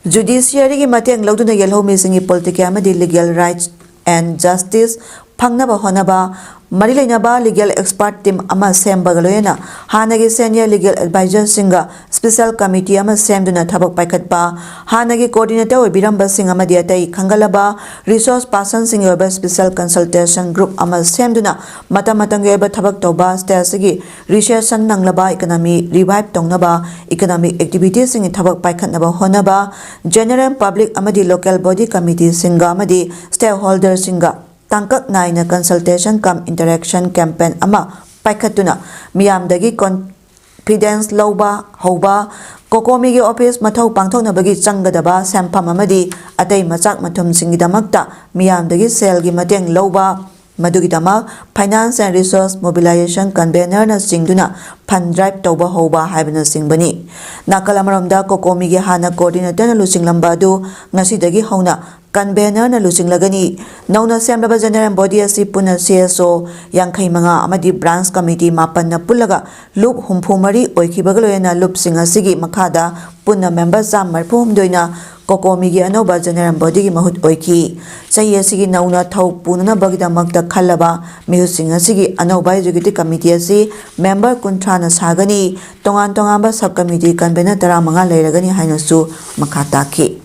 judiciaryꯒꯤ ꯃꯇꯦꯡ ꯂꯧꯗꯨꯅ ꯌꯦꯜꯍꯧꯃꯤꯁꯤꯡꯒꯤ political ꯑꯃꯗꯤ legal rights and justice ꯐꯪꯅꯕ ꯍꯣꯠꯅꯕ, ꯃꯔꯤ ꯂꯩꯅꯕ legal expert team ꯑꯃ ꯁꯦꯝꯕꯒ ꯂꯣꯏꯅꯅ ꯍꯥꯟꯅꯒꯤ senior legal advisorꯁꯤꯡꯒ special committee ꯑꯃ ꯁꯦꯝꯗꯨꯅ ꯊꯕꯛ ꯄꯥꯏꯈꯠꯄ, ꯍꯥꯟꯅꯒꯤ coordinator ꯑꯣꯏꯕꯤꯔꯝꯕꯁꯤꯡ ꯑꯃꯗꯤ ꯑꯇꯩ ꯈꯟꯒꯠꯂꯕ resource personꯁꯤꯡꯒꯤ ꯑꯣꯏꯕ special consultation group ꯑꯃ ꯁꯦꯝꯗꯨꯅ ꯃꯇꯝ ꯃꯇꯝꯒꯤ ꯑꯣꯏꯕ ꯊꯕꯛ ꯇꯧꯕ stateꯁꯤꯒꯤ recession ꯅꯪꯂꯕ economy revive ꯇꯧꯅꯕ economic activitiesꯁꯤꯡꯒꯤ ꯊꯕꯛ ꯄꯥꯏꯈꯠꯅꯕ ꯍꯣꯠꯅꯕ, general public ꯑꯃꯗꯤ local body committeeꯁꯤꯡꯒ ꯑꯃꯗꯤ stakeholderꯁꯤꯡꯒ ꯇꯥꯡꯀꯛ ꯅꯥꯏꯅ consultation cum interaction campaign ꯑꯃ ꯄꯥꯏꯈꯠꯇꯨꯅ ꯃꯤꯌꯥꯝꯗꯒꯤ confidence ꯂꯧꯕ ꯍꯧꯕ, ꯀꯣꯀꯣꯃꯤꯒꯤ office ꯃꯊꯧ ꯄꯥꯡꯊꯣꯛꯅꯕꯒꯤ ꯆꯪꯒꯗꯕ ꯁꯦꯟꯐꯝ ꯑꯃꯗꯤ ꯑꯇꯩ ꯃꯆꯥꯛ ꯃꯊꯨꯝꯁꯤꯡꯒꯤꯗꯃꯛꯇ ꯃꯤꯌꯥꯝꯗꯒꯤ ꯁꯦꯜꯒꯤ ꯃꯇꯦꯡ ꯂꯧꯕ, ꯃꯗꯨꯒꯤꯗꯃꯛ finance and resource mobilization convenerꯅ ꯆꯤꯡꯗꯨꯅ fund drive ꯇꯧꯕ ꯍꯧꯕ ꯍꯥꯏꯕꯅꯆꯤꯡꯕꯅꯤ꯫ ꯅꯥꯀꯜ ꯑꯃꯔꯣꯝꯗ ꯀꯣꯀꯣꯃꯤꯒꯤ ꯍꯥꯟꯅ coordinatorꯅ ꯂꯨꯆꯤꯡꯂꯝꯕ ꯑꯗꯨ ꯉꯁꯤꯗꯒꯤ ꯍꯧꯅ convenerꯅ ꯂꯨꯆꯤꯡꯂꯒꯅꯤ꯫ ꯅꯧꯅ ꯁꯦꯝꯂꯕ general body ꯑꯁꯤ ꯄꯨꯟꯅ CSO ꯌꯥꯡꯈꯩ ꯃꯉꯥ ꯑꯃꯗꯤ branch committee ꯃꯥꯄꯟꯅ ꯄꯨꯜꯂꯒ ꯂꯨꯞ ꯍꯨꯝꯐꯨ ꯃꯔꯤ ꯑꯣꯏꯈꯤꯕꯒ ꯂꯣꯏꯅꯅ ꯂꯨꯞꯁꯤꯡ ꯑꯁꯤꯒꯤ ꯃꯈꯥꯗ ꯄꯨꯟꯅ member ꯆꯥꯝꯃ ꯃꯔꯤꯐꯨ ꯍꯨꯝꯗꯣꯏꯅ ꯀꯣꯀꯣꯃꯤꯒꯤ ꯑꯅꯧꯕ general bodyꯒꯤ ꯃꯍꯨꯠ ꯑꯣꯏꯈꯤ꯫ ꯆꯍꯤ ꯑꯁꯤꯒꯤ ꯅꯧꯅ ꯊꯧ ꯄꯨꯅꯅꯕꯒꯤꯗꯃꯛꯇ ꯈꯜꯂꯕ ꯃꯤꯍꯨꯠꯁꯤꯡ ꯑꯁꯤꯒꯤ ꯑꯅꯧꯕ executive committee ꯑꯁꯤ member ꯀꯨꯟꯊ꯭ꯔꯥꯅ ꯁꯥꯒꯅꯤ꯫ ꯇꯣꯉꯥꯟ ꯇꯣꯉꯥꯟꯕ sub committee convener ꯇꯔꯥꯃꯉꯥ ꯂꯩꯔꯒꯅꯤ ꯍꯥꯏꯅꯁꯨ ꯃꯈꯥ ꯇꯥꯈꯤ꯫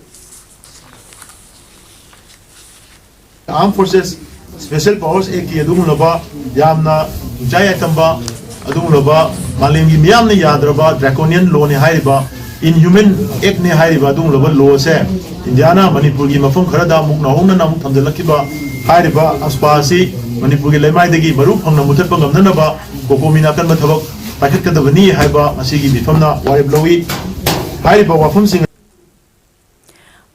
Armed Forces Special Powers Actꯀꯤ ꯑꯗꯨꯒꯨꯝꯂꯕ ꯌꯥꯝꯅ ꯍꯤꯡꯆꯥꯏ ꯌꯥꯏꯐꯝꯕ, ꯑꯗꯨꯒꯨꯝꯂꯕ ꯃꯥꯂꯦꯝꯒꯤ ꯃꯤꯌꯥꯝꯅ ꯌꯥꯗ꯭ꯔꯕ draconian lawꯅꯤ ꯍꯥꯏꯔꯤꯕ ꯏꯟꯍ꯭ꯌꯨꯃꯦꯟ ꯑꯦꯛꯅꯦ ꯍꯥꯏꯔꯤꯕ ꯑꯗꯨꯒꯨꯝꯂꯕ ꯂꯣ ꯑꯁꯦ ꯏꯟꯗꯤꯌꯥꯅ ꯃꯅꯤꯄꯨꯔꯒꯤ ꯃꯐꯝ ꯈꯔꯗ ꯑꯃꯨꯛ ꯅꯧꯍꯧꯅꯅ ꯑꯃꯨꯛ ꯊꯝꯖꯤꯜꯂꯛꯈꯤꯕ ꯍꯥꯏꯔꯤꯕ ꯑꯁꯄꯥ ꯑꯁꯤ ꯃꯅꯤꯄꯨꯔꯒꯤ ꯂꯩꯃꯥꯏꯗꯒꯤ ꯃꯔꯨ ꯐꯪꯅ ꯃꯨꯊꯠꯄ ꯉꯝꯅꯅꯕ ꯀꯣꯀꯣꯃꯤꯅ ꯑꯀꯟꯕ ꯊꯕꯛ ꯄꯥꯏꯈꯠꯀꯗꯕꯅꯤ ꯍꯥꯏꯕ ꯉꯁꯤꯒꯤ ꯃꯤꯐꯝꯅ ꯋꯥꯔꯦꯞ ꯂꯧꯏ꯫ ꯍꯥꯏꯔꯤꯕ ꯋꯥꯐꯝꯁꯤꯡ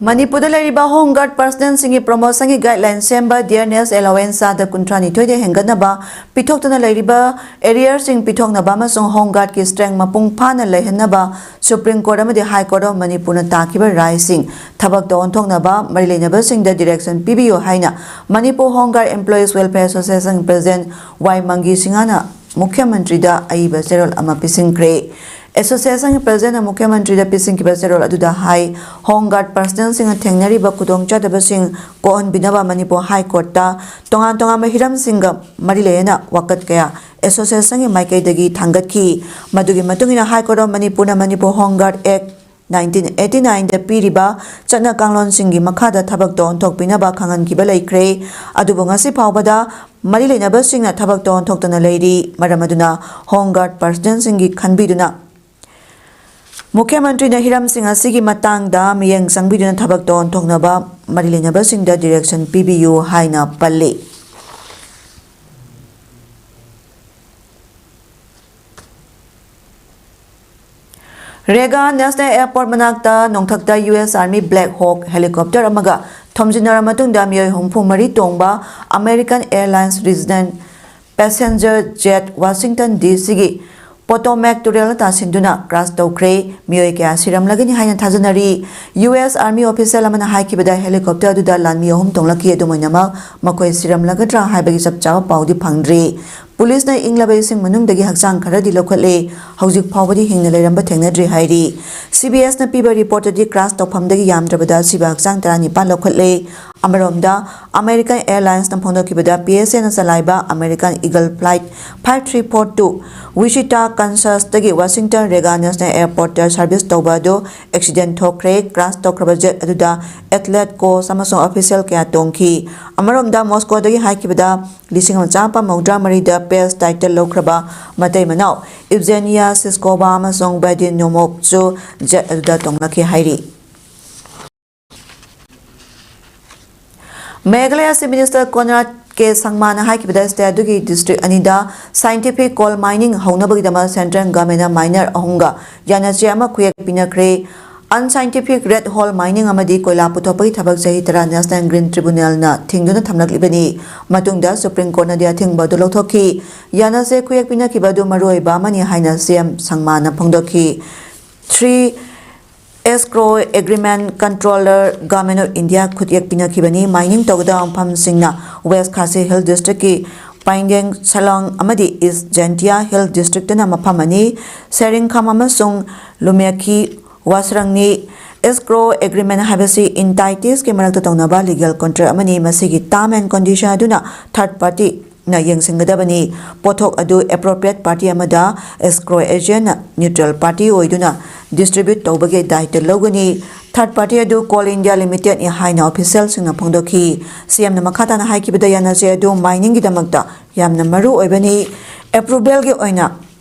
ꯃꯅꯤꯄꯨꯔꯗ ꯂꯩꯔꯤꯕ ꯍꯣꯝ ꯒꯥꯔꯗ ꯄꯔꯁꯅꯦꯜꯁꯤꯡꯒꯤ ꯄ꯭ꯔꯣꯃꯣꯁꯟꯒꯤ ꯒꯥꯏꯗꯂꯥꯏꯟ ꯁꯦꯝꯕ, ꯗꯤꯌꯔꯅꯦꯁ ꯑꯦꯂꯥꯋꯦꯟꯁ ꯆꯥꯗ ꯀꯨꯟꯊ꯭ꯔꯥ ꯅꯤꯊꯣꯏꯗ ꯍꯦꯟꯒꯠꯅꯕ, ꯄꯤꯊꯣꯛꯇꯨꯅ ꯂꯩꯔꯤꯕ ꯑꯦꯔꯤꯌꯔꯁꯤꯡ ꯄꯤꯊꯣꯛꯅꯕ ꯑꯃꯁꯨꯡ ꯍꯣꯝ ꯒꯥꯔꯗꯀꯤ ꯁ꯭ꯇꯔꯦꯡ ꯃꯄꯨꯡ ꯐꯥꯅ ꯂꯩꯍꯟꯅꯕ ꯁꯨꯄ꯭ꯔꯤꯝ ꯀꯣꯔꯠ ꯑꯃꯗꯤ ꯍꯥꯏ ꯀꯣꯔꯠ ꯑꯣꯐ ꯃꯅꯤꯄꯨꯔꯅ ꯇꯥꯈꯤꯕ ꯔꯥꯏꯁꯤꯡ ꯊꯕꯛꯇ ꯑꯣꯟꯊꯣꯛꯅꯕ ꯃꯔꯤ ꯂꯩꯅꯕꯁꯤꯡꯗ ꯗꯤꯔꯦꯛꯁꯟ ꯄꯤꯕꯤꯌꯨ ꯍꯥꯏꯅ Manipur home guard employees welfare association president Y Mangi ꯁꯤꯡꯍꯅ ꯃꯨꯈ꯭ꯌ ꯃꯟꯇ꯭ꯔꯤꯗ ꯑꯏꯕ ꯆꯦꯔꯣꯜ ꯑꯃ ꯄꯤꯁꯤꯟꯈ꯭ꯔꯦ꯫ ꯑꯦꯁꯣꯁꯤꯌꯦꯁꯟꯒꯤ ꯄ꯭ꯔꯦꯁꯤꯗꯦꯟꯠꯅ ꯃꯨꯈ꯭ꯌ ꯃꯟꯇ꯭ꯔꯤꯗ ꯄꯤꯁꯤꯟꯈꯤꯕ ꯆꯦꯔꯣꯜ ꯑꯗꯨꯗ ꯍꯥꯏ, ꯍꯣꯝ ꯒꯥꯔꯗ ꯄꯔꯁꯅꯦꯜꯁꯤꯡꯅ ꯊꯦꯡꯅꯔꯤꯕ ꯈꯨꯗꯣꯡꯆꯥꯗꯕꯁꯤꯡ ꯀꯣꯛꯍꯟꯕꯤꯅꯕ ꯃꯅꯤꯄꯨꯔ ꯍꯥꯏ ꯀꯣꯔꯠꯇ ꯇꯣꯉꯥꯟ ꯇꯣꯉꯥꯟꯕ ꯍꯤꯔꯝꯁꯤꯡꯒ ꯃꯔꯤ ꯂꯩꯅꯅ ꯋꯥꯀꯠ ꯀꯌꯥ ꯑꯦꯁꯣꯁꯤꯌꯦꯁꯟꯒꯤ ꯃꯥꯏꯀꯩꯗꯒꯤ ꯊꯥꯡꯒꯠꯈꯤ꯫ ꯃꯗꯨꯒꯤ ꯃꯇꯨꯡ ꯏꯟꯅ ꯍꯥꯏ ꯀꯣꯔꯠ ꯑꯣꯐ ꯃꯅꯤꯄꯨꯔꯅ ꯃꯅꯤꯄꯨꯔ ꯍꯣꯝ ꯒꯥꯔꯗ ꯑꯦꯛ ꯅꯥꯏꯟꯇꯤꯟ ꯑꯩꯠꯇꯤ ꯅꯥꯏꯟꯗ ꯄꯤꯔꯤꯕ ꯆꯠꯅ ꯀꯥꯡꯂꯣꯟꯁꯤꯡꯒꯤ ꯃꯈꯥꯗ ꯊꯕꯛꯇ ꯑꯣꯟꯊꯣꯛꯄꯤꯅꯕ ꯈꯪꯍꯟꯈꯤꯕ ꯂꯩꯈ꯭ꯔꯦ꯫ ꯑꯗꯨꯕꯨ ꯉꯁꯤ ꯐꯥꯎꯕꯗ ꯃꯔꯤ ꯂꯩꯅꯕꯁꯤꯡꯅ ꯊꯕꯛꯇ ꯑꯣꯟꯊꯣꯛꯇꯅ ꯂꯩꯔꯤ꯫ ꯃꯔꯝ ꯑꯗꯨꯅ ꯍꯣꯝ ꯒꯥꯔꯗ ꯄꯔꯁꯅꯦꯜꯁꯤꯡꯒꯤ ꯈꯟꯕꯤꯗꯨꯅ ꯃꯨꯈ꯭ꯌ ꯃꯟꯇ꯭ꯔꯤꯅ ꯍꯤꯔꯝꯁꯤꯡ ꯑꯁꯤꯒꯤ ꯃꯇꯥꯡꯗ ꯃꯤꯠꯌꯦꯡ ꯆꯪꯕꯤꯗꯨꯅ ꯊꯕꯛꯇ ꯑꯣꯟꯊꯣꯛꯅꯕ ꯃꯔꯤ ꯂꯩꯅꯕꯁꯤꯡꯗ ꯗꯤꯔꯦꯛꯁꯟ ꯄꯤꯕꯤꯌꯨ ꯍꯥꯏꯅ ꯄꯜꯂꯤ꯫ ꯔꯦꯒꯥ ꯅꯦꯁꯅꯦꯜ ꯑꯦꯌꯔꯄꯣꯔꯠ ꯃꯅꯥꯛꯇ ꯅꯣꯡꯊꯛꯇ U S army black hawk helicopter ꯑꯃꯒ ꯊꯣꯝꯖꯤꯟꯅꯔꯕ ꯃꯇꯨꯡꯗ ꯃꯤꯑꯣꯏ ꯍꯨꯝꯐꯨ ꯃꯔꯤ ꯇꯣꯡꯕ American airlines regional passenger jet Washington D ꯁꯤꯒꯤ ꯄꯣꯇꯣꯃꯦꯛ ꯇꯨꯔꯦꯜꯗ ꯇꯥꯁꯤꯟꯗꯨꯅ ꯀ꯭ꯔꯥꯁ ꯇꯧꯈ꯭ꯔꯦ꯫ ꯃꯤꯑꯣꯏ ꯀꯌꯥ ꯁꯤꯔꯝꯂꯒꯅꯤ ꯍꯥꯏꯅ ꯊꯥꯖꯅꯔꯤ꯫ ꯌꯨ ꯑꯦꯁ ꯑꯥꯔꯃꯤ ꯑꯣꯐꯤꯁꯤꯌꯦꯜ ꯑꯃꯅ ꯍꯥꯏꯈꯤꯕꯗ ꯍꯦꯂꯤꯀꯣꯞꯇꯔ ꯑꯗꯨꯗ ꯂꯥꯟꯃꯤ ꯑꯍꯨꯝ ꯇꯣꯡꯂꯛꯈꯤ꯫ ꯑꯗꯨꯝ ꯑꯣꯏꯅꯃꯛ, ꯃꯈꯣꯏ ꯁꯤꯔꯝꯂꯒꯗ꯭ꯔꯥ ꯍꯥꯏꯕꯒꯤ ꯆꯞ ꯆꯥꯕ ꯄꯥꯎꯗꯤ ꯐꯪꯗ꯭ꯔꯤ꯫ ꯄꯨꯂꯤꯁꯅ ꯏꯪꯂꯕ ꯏꯁꯤꯡ ꯃꯅꯨꯡꯗꯒꯤ ꯍꯛꯆꯥꯡ ꯈꯔꯗꯤ ꯂꯧꯈꯠꯂꯦ꯫ ꯍꯧꯖꯤꯛ ꯐꯥꯎꯕꯗꯤ ꯍꯤꯡꯅ ꯂꯩꯔꯝꯕ ꯊꯦꯡꯅꯗ꯭ꯔꯤ ꯍꯥꯏꯔꯤ꯫ ꯁꯤ ꯕꯤ ꯑꯦꯁꯅ ꯄꯤꯕ ꯔꯤꯄꯣꯔꯠꯇꯗꯤ ꯀ꯭ꯔꯥꯁ ꯇꯧꯐꯝꯗꯒꯤ ꯌꯥꯝꯗ꯭ꯔꯕꯗ ꯑꯁꯤꯕ ꯍꯛꯆꯥꯡ ꯇꯔꯥꯅꯤꯄꯥꯟ ꯂꯧꯈꯠꯂꯦ꯫ ꯑꯃꯔꯣꯝꯗ, ꯑꯃꯦꯔꯤꯀꯟ ꯑꯦꯌꯔꯂꯥꯏꯟꯁꯅ ꯐꯣꯡꯗꯣꯛꯈꯤꯕꯗ, ꯄꯤ ꯑꯦꯁ ꯑꯦꯅ ꯆꯂꯥꯏꯕ American eagle flight five three four two Wichita, ꯀꯟꯁꯥꯁꯇꯒꯤ ꯋꯥꯁꯤꯡꯇꯟ ꯔꯦꯒꯥ ꯅꯦꯁꯅꯦꯜ ꯑꯦꯌꯔꯄꯣꯔꯠꯇ ꯁꯥꯔꯚꯤꯁ ꯇꯧꯕ ꯑꯗꯨ ꯑꯦꯛꯁꯤꯗꯦꯟ ꯊꯣꯛꯈ꯭ꯔꯦ꯫ ꯀ꯭ꯔꯥꯁ ꯇꯧꯈ꯭ꯔꯕ ꯖꯦꯠ ꯑꯗꯨꯗ ꯑꯦꯊꯂꯦꯠ, ꯀꯣꯆ ꯑꯃꯁꯨꯡ ꯑꯣꯐꯤꯁꯤꯌꯦꯜ ꯀꯌꯥ ꯇꯣꯡꯈꯤ꯫ ꯑꯃꯔꯣꯝꯗ, ꯃꯣꯁꯀꯣꯗꯒꯤ ꯍꯥꯏꯈꯤꯕꯗ, ꯂꯤꯁꯤꯡ ꯑꯃ ꯆꯥꯃꯥꯄꯟ ꯃꯧꯗ꯭ꯔꯥ ꯃꯔꯤꯗ ꯕꯦꯁ ꯇꯥꯏꯇꯜ ꯂꯧꯈ꯭ꯔꯕ ꯃꯇꯩ ꯃꯅꯥꯎ ꯏꯕꯖꯦꯅꯤꯌꯥ ꯁꯤꯁꯀꯣꯕꯥ ꯑꯃꯁꯨꯡ ꯕꯦꯗꯤꯟ ꯅꯣꯃꯣꯛꯁꯨ ꯖꯦꯠ ꯑꯗꯨꯗ ꯇꯣꯡꯂꯛꯈꯤ ꯍꯥꯏꯔꯤ꯫ Meghalaya chief minister Conrad K ꯁꯪꯃꯥꯅ ꯍꯥꯏꯈꯤꯕꯗ, ꯁ꯭ꯇꯦꯠ ꯑꯗꯨꯒꯤ ꯗꯤꯁꯇ꯭ꯔꯤꯛ ꯑꯅꯤꯗ ꯁꯥꯏꯟꯇꯤꯐꯤꯛ ꯀꯣꯜ ꯃꯥꯏꯅꯤꯡ ꯍꯧꯅꯕꯒꯤꯗꯃꯛ ꯁꯦꯟꯇ꯭ꯔꯦꯜ ꯒꯚꯔꯟꯃꯦꯟꯠꯅ ꯃꯥꯏꯅꯔ ꯑꯍꯨꯝꯒ ꯌꯥꯅꯆꯦ ꯑꯃ ꯈꯨꯌꯦꯛ ꯄꯤꯅꯈ꯭ꯔꯦ꯫ ꯑꯟꯁꯥꯏꯟꯇꯤꯐꯤꯛ ꯔꯦꯗ ꯍꯣꯜ ꯃꯥꯏꯅꯤꯡ ꯑꯃꯗꯤ ꯀꯣꯏꯂꯥ ꯄꯨꯊꯣꯛꯄꯒꯤ ꯊꯕꯛ ꯆꯍꯤ ꯇꯔꯥ ꯅꯦꯁꯅꯦꯜ ꯒ꯭ꯔꯤꯟ ꯇ꯭ꯔꯤꯕꯨꯅꯦꯜꯅ ꯊꯤꯡꯗꯨꯅ ꯊꯝꯂꯛꯂꯤꯕꯅꯤ꯫ ꯃꯇꯨꯡꯗ ꯁꯨꯄ꯭ꯔꯤꯝ ꯀꯣꯔꯠꯅꯗꯤ ꯑꯊꯤꯡꯕ ꯑꯗꯨ ꯂꯧꯊꯣꯛꯈꯤ꯫ ꯌꯥꯅꯆꯦ ꯈꯨꯌꯦꯛ ꯄꯤꯅꯈꯤꯕ ꯑꯗꯨ ꯃꯔꯨꯑꯣꯏꯕ ꯑꯃꯅꯤ ꯍꯥꯏꯅ ꯁꯤ ꯑꯦꯝ ꯁꯪꯃꯥꯅ ꯐꯣꯡꯗꯣꯛꯈꯤ꯫ Three escrow agreement controller government of India ꯈꯨꯠꯌꯦꯛ ꯄꯤꯅꯈꯤꯕꯅꯤ꯫ ꯃꯥꯏꯅꯤꯡ ꯇꯧꯒꯗꯕ ꯃꯐꯝꯁꯤꯡꯅ ꯋꯦꯁ ꯈꯥꯁꯤ ꯍꯤꯜ ꯗꯤꯁꯇ꯭ꯔꯤꯛꯀꯤ ꯄꯥꯏꯟꯗꯦꯡ ꯁꯂꯣꯡ ꯑꯃꯗꯤ ꯏꯁ ꯖꯦꯟꯇꯤꯌꯥ ꯍꯤꯜ ꯗꯤꯁꯇ꯭ꯔꯤꯛꯇꯅ ꯃꯐꯝ ꯑꯅꯤ, ꯁꯦꯔꯤꯡꯈꯝ ꯑꯃꯁꯨꯡ ꯂꯨꯃꯦꯈꯤ ꯋꯥꯁꯔꯪꯅꯤ꯫ ꯑꯦꯁꯀ꯭ꯔꯣ ꯑꯦꯒ꯭ꯔꯤꯃꯦꯟꯠ ꯍꯥꯏꯕꯁꯤ ꯏꯟꯇꯥꯏꯇꯤꯁꯀꯤ ꯃꯔꯛꯇ ꯇꯧꯅꯕ ꯂꯤꯒꯦꯜ ꯀꯣꯟꯇ꯭ꯔꯦꯛ ꯑꯃꯅꯤ꯫ ꯃꯁꯤꯒꯤ ꯇꯥꯔꯝ ꯑꯦꯟ ꯀꯣꯟꯗꯤꯁꯟ ꯑꯗꯨꯅ ꯊꯥꯔꯗ ꯄꯥꯔꯇꯤꯅ ꯌꯦꯡꯁꯤꯟꯒꯗꯕꯅꯤ꯫ ꯄꯣꯠꯊꯣꯛ ꯑꯗꯨ ꯑꯦꯄ꯭ꯔꯣꯄ꯭ꯔꯤꯌꯦꯠ ꯄꯥꯔꯇꯤ ꯑꯃꯗ ꯑꯦꯁꯀ꯭ꯔꯣ ꯑꯦꯖꯦꯟꯠꯅ ꯅ꯭ꯌꯨꯇ꯭ꯔꯦꯜ ꯄꯥꯔꯇꯤ ꯑꯣꯏꯗꯨꯅ ꯗꯤꯁꯇ꯭ꯔꯤꯕ꯭ꯌꯨꯠ ꯇꯧꯕꯒꯤ ꯗꯥꯏꯇ ꯂꯧꯒꯅꯤ꯫ ꯊꯥꯔꯗ ꯄꯥꯔꯇꯤ ꯑꯗꯨ ꯀꯣꯜ ꯏꯟꯗꯤꯌꯥ ꯂꯤꯃꯤꯇꯦꯗꯅꯤ ꯍꯥꯏꯅ ꯑꯣꯐꯤꯁꯤꯌꯦꯜꯁꯤꯡꯅ ꯐꯣꯡꯗꯣꯛꯈꯤ꯫ ꯁꯤ ꯑꯦꯝꯅ ꯃꯈꯥ ꯇꯥꯅ ꯍꯥꯏꯈꯤꯕꯗ, ꯌꯥꯅꯆꯦ ꯑꯗꯨ ꯃꯥꯏꯅꯤꯡꯒꯤꯗꯃꯛꯇ ꯌꯥꯝꯅ ꯃꯔꯨ ꯑꯣꯏꯕꯅꯤ꯫ ꯑꯦꯄ꯭ꯔꯨꯕꯦꯜꯒꯤ ꯑꯣꯏꯅ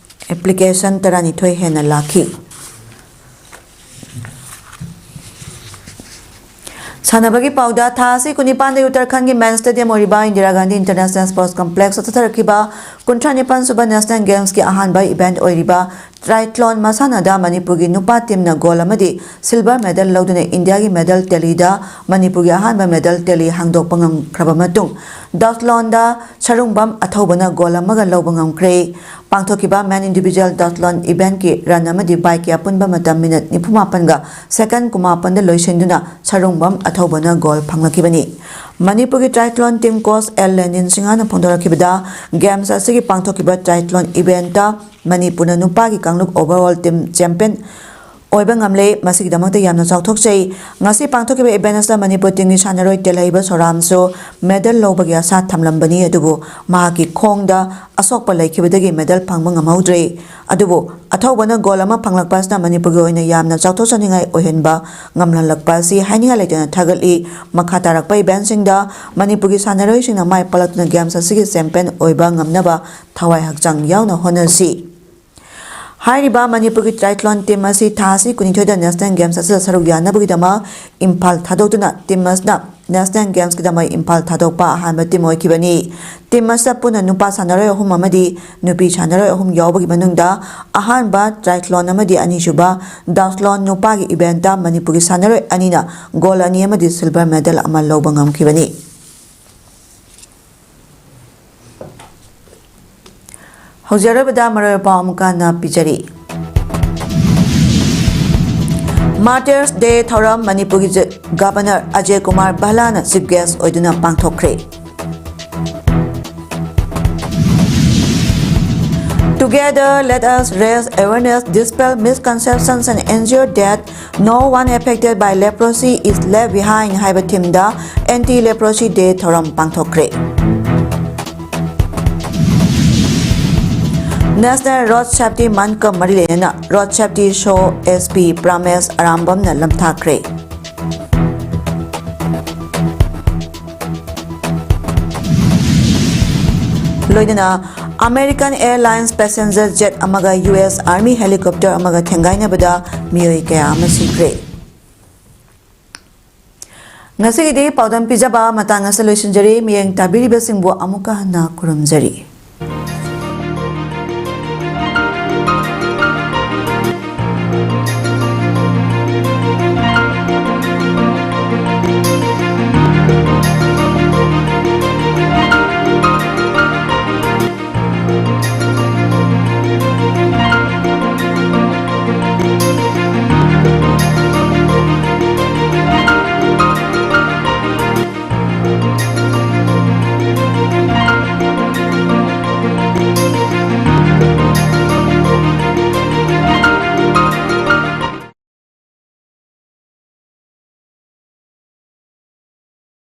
ꯑꯦꯄ꯭ꯂꯤꯀꯦꯁꯟ ꯇꯔꯥꯅꯤꯊꯣꯏ ꯍꯦꯟꯅ ꯂꯥꯛꯈꯤ꯫ ꯁꯥꯟꯅꯕꯒꯤ ꯄꯥꯎꯗ, ꯊꯥ ꯑꯁꯤ ꯀꯨꯟꯅꯤꯄꯥꯟꯗ ꯎꯠꯇꯔꯈꯟꯒꯤ ꯃꯦꯟ ꯁ꯭ꯇꯦꯗꯤꯌꯝ ꯑꯣꯏꯔꯤꯕ ꯏꯟꯗꯤꯔꯥ ꯒꯥꯟꯙꯤ ꯏꯟꯇꯔꯅꯦꯁꯅꯦꯜ ꯁ꯭ꯄꯣꯔꯠꯁ ꯀꯝꯄ꯭ꯂꯦꯛꯁꯇ ꯆꯠꯊꯔꯛꯈꯤꯕ ꯀꯨꯟꯊ꯭ꯔꯥ ꯅꯤꯄꯥꯟ ꯁꯨꯕ ꯅꯦꯁꯅꯦꯜ ꯒꯦꯝꯁꯀꯤ ꯑꯍꯥꯟꯕ ꯏꯚꯦꯟꯠ ꯑꯣꯏꯔꯤꯕ ꯇ꯭ꯔꯥꯏꯊ꯭ꯂꯣꯟ ꯃꯁꯥꯟꯅꯗ ꯃꯅꯤꯄꯨꯔꯒꯤ ꯅꯨꯄꯥ ꯇꯤꯝꯅ ꯒꯣꯜ ꯑꯃꯗꯤ ꯁꯤꯜꯚꯔ ꯃꯦꯗꯜ ꯂꯧꯗꯨꯅ ꯏꯟꯗꯤꯌꯥꯒꯤ ꯃꯦꯗꯜ ꯇꯦꯂꯤꯗ ꯃꯅꯤꯄꯨꯔꯒꯤ ꯑꯍꯥꯟꯕ ꯃꯦꯗꯜ ꯇꯦꯂꯤ ꯍꯥꯡꯗꯣꯛꯄ ꯉꯝꯈ꯭ꯔꯕ ꯃꯇꯨꯡ, ꯗꯥꯊ꯭ꯂꯣꯟꯗ ꯁꯔꯨꯡꯕꯝ ꯑꯊꯧꯕꯅ ꯒꯣꯜ ꯑꯃꯒ ꯂꯧꯕ ꯉꯝꯈ꯭ꯔꯦ꯫ ꯄꯥꯡꯊꯣꯛꯈꯤꯕ ꯃꯦꯟ ꯏꯟꯗꯤꯚꯤꯖꯨꯋꯦꯜ ꯗꯥꯊ꯭ꯂꯣꯟ ꯏꯚꯦꯟꯠꯀꯤ ꯔꯟ ꯑꯃꯗꯤ ꯕꯥꯏꯛꯀꯤ ꯑꯄꯨꯟꯕ ꯃꯇꯝ ꯃꯤꯅꯠ ꯅꯤꯐꯨ ꯃꯥꯄꯟꯒ ꯁꯦꯀꯦꯟ ꯀꯨꯟꯃꯥꯄꯟꯗ ꯂꯣꯏꯁꯤꯟꯗꯨꯅ ꯁꯔꯨꯡꯕꯝ ꯑꯊꯧꯕꯅ ꯒꯣꯜ ꯐꯪꯂꯛꯈꯤꯕꯅꯤ꯫ ꯃꯅꯤꯄꯨꯔꯒꯤ ꯇ꯭ꯔꯥꯏꯊ꯭ꯂꯣꯟ ꯇꯤꯝ ꯀꯣꯆ ꯑꯦꯜ ꯂꯦꯅꯤꯟ ꯁꯤꯡꯍꯅ ꯐꯣꯡꯗꯣꯔꯛꯈꯤꯕꯗ, ꯒꯦꯝꯁ ꯑꯁꯤꯒꯤ ꯄꯥꯡꯊꯣꯛꯈꯤꯕ ꯇ꯭ꯔꯥꯏꯊ꯭ꯂꯣꯟ ꯏꯚꯦꯟꯠꯇ ꯃꯅꯤꯄꯨꯔꯅ ꯅꯨꯄꯥꯒꯤ ꯀꯥꯡꯂꯨꯞ ꯑꯣꯚꯔꯑꯣꯜ ꯇꯤꯝ ꯆꯦꯝꯄꯤꯌꯟ ꯑꯣꯏꯕ ꯉꯝꯂꯦ꯫ ꯃꯁꯤꯒꯤꯗꯃꯛꯇ ꯌꯥꯝꯅ ꯆꯥꯎꯊꯣꯛꯆꯩ꯫ ꯉꯁꯤ ꯄꯥꯡꯊꯣꯛꯈꯤꯕ event ꯑꯁꯤꯗ ꯃꯅꯤꯄꯨꯔ teamꯒꯤ ꯁꯥꯟꯅꯔꯣꯏ ꯇꯦꯜꯍꯩꯕ ꯁꯣꯔꯥꯝꯁꯨ medal ꯂꯧꯕꯒꯤ ꯑꯁꯥ ꯊꯝꯂꯝꯕꯅꯤ, ꯑꯗꯨꯕꯨ ꯃꯍꯥꯛꯀꯤ ꯈꯣꯡꯗ ꯑꯁꯣꯛꯄ ꯂꯩꯈꯤꯕꯗꯒꯤ medal ꯐꯪꯕ ꯉꯝꯍꯧꯗ꯭ꯔꯦ꯫ ꯑꯗꯨꯕꯨ ꯑꯊꯧꯕꯅ goal ꯑꯃ ꯐꯪꯂꯛꯄ ꯑꯁꯤꯅ ꯃꯅꯤꯄꯨꯔꯒꯤ ꯑꯣꯏꯅ ꯌꯥꯝꯅ ꯆꯥꯎꯊꯣꯛꯆꯅꯤꯡꯉꯥꯏ ꯑꯣꯏꯍꯟꯕ ꯉꯝꯍꯜꯂꯛꯄ ꯑꯁꯤ ꯍꯥꯏꯅꯤꯡꯉꯥꯏ ꯂꯩꯇꯅ ꯊꯥꯒꯠꯂꯤ꯫ ꯃꯈꯥ ꯇꯥꯔꯛꯄ eventꯁꯤꯡꯗ ꯃꯅꯤꯄꯨꯔꯒꯤ ꯁꯥꯟꯅꯔꯣꯏꯁꯤꯡꯅ ꯃꯥꯏ ꯄꯥꯛꯂꯛꯇꯨꯅ games ꯑꯁꯤꯒꯤ champion ꯑꯣꯏꯕ ꯉꯝꯅꯕ ꯊꯋꯥꯏ ꯍꯛꯆꯥꯡ ꯌꯥꯎꯅ ꯍꯣꯠꯅꯁꯤ꯫ ꯍꯥꯏꯔꯤꯕ ꯃꯅꯤꯄꯨꯔꯒꯤ triathlon team ꯑꯁꯤ ꯊꯥ ꯑꯁꯤ ꯀꯨꯟꯅꯤꯊꯣꯏꯗ National Games ꯑꯁꯤꯗ ꯁꯔꯨꯛ ꯌꯥꯅꯕꯒꯤꯗꯃꯛ ꯏꯝꯐꯥꯜ ꯊꯥꯗꯣꯛꯇꯨꯅ team ꯑꯁꯤꯅ National Gamesꯀꯤꯗꯃꯛ ꯏꯝꯐꯥꯜ ꯊꯥꯗꯣꯛꯄ ꯑꯍꯥꯟꯕ team ꯑꯣꯏꯈꯤꯕꯅꯤ꯫ Team ꯑꯁꯤꯗ ꯄꯨꯟꯅ ꯅꯨꯄꯥ ꯁꯥꯟꯅꯔꯣꯏ ꯑꯍꯨꯝ ꯑꯃꯗꯤ ꯅꯨꯄꯤ ꯁꯥꯟꯅꯔꯣꯏ ꯑꯍꯨꯝ ꯌꯥꯎꯕꯒꯤ ꯃꯅꯨꯡꯗ ꯑꯍꯥꯟꯕ triathlon ꯑꯃꯗꯤ ꯑꯅꯤꯁꯨꯕ duathlon ꯅꯨꯄꯥꯒꯤ eventꯇ ꯃꯅꯤꯄꯨꯔꯒꯤ ꯁꯥꯟꯅꯔꯣꯏ ꯑꯅꯤꯅ gold ꯑꯅꯤ ꯑꯃꯗꯤ silver medal ꯑꯃ ꯂꯧꯕ ꯉꯝꯈꯤꯕꯅꯤ꯫ ꯍꯧꯖꯤꯛ ꯑꯔꯣꯏꯕꯗ ꯃꯔꯨꯑꯣꯏꯕ ꯄꯥꯎ ꯑꯃꯨꯛꯀ ꯍꯟꯅ ꯄꯤꯖꯔꯤ꯫ Martyrs Day ꯊꯧꯔꯝ ꯃꯅꯤꯄꯨꯔꯒꯤ ꯖ-, Governor Ajay Kumar ꯚꯜꯂꯥꯅ chief guest ꯑꯣꯏꯗꯨꯅ ꯄꯥꯡꯊꯣꯛꯈ꯭ꯔꯦ꯫ Together, let us raise awareness, dispel misconceptions and ensure that no one affected by leprosy is left behind ꯍꯥꯏꯕ themeꯗ Anti Leprosy Day ꯊꯧꯔꯝ ꯄꯥꯡꯊꯣꯛꯈ꯭ꯔꯦ꯫ National Road Safety Monthꯀ ꯃꯔꯤ ꯂꯩꯅꯅ Road Safety Show SP ꯄ꯭ꯔꯥꯃꯦꯁ ꯑꯔꯥꯝꯕꯝꯅ ꯂꯝꯊꯥꯈ꯭ꯔꯦ꯫ ꯂꯣꯏꯅꯅ American Airlines passenger jet ꯑꯃꯒ US Army helicopter ꯑꯃꯒ ꯊꯦꯡꯒꯥꯏꯅꯕꯗ ꯃꯤꯑꯣꯏ ꯀꯌꯥ ꯑꯃ ꯁꯤꯈ꯭ꯔꯦ꯫ ꯉꯁꯤꯒꯤꯗꯤ ꯄꯥꯎꯗꯝ ꯄꯤꯖꯕ ꯃꯇꯥꯡ ꯑꯁꯤꯗ ꯂꯣꯏꯁꯤꯟꯖꯔꯤ꯫ ꯃꯤꯠꯌꯦꯡ ꯇꯥꯕꯤꯔꯤꯕꯁꯤꯡꯕꯨ ꯑꯃꯨꯛꯀ ꯍꯟꯅ ꯈꯨꯔꯨꯝꯖꯔꯤ꯫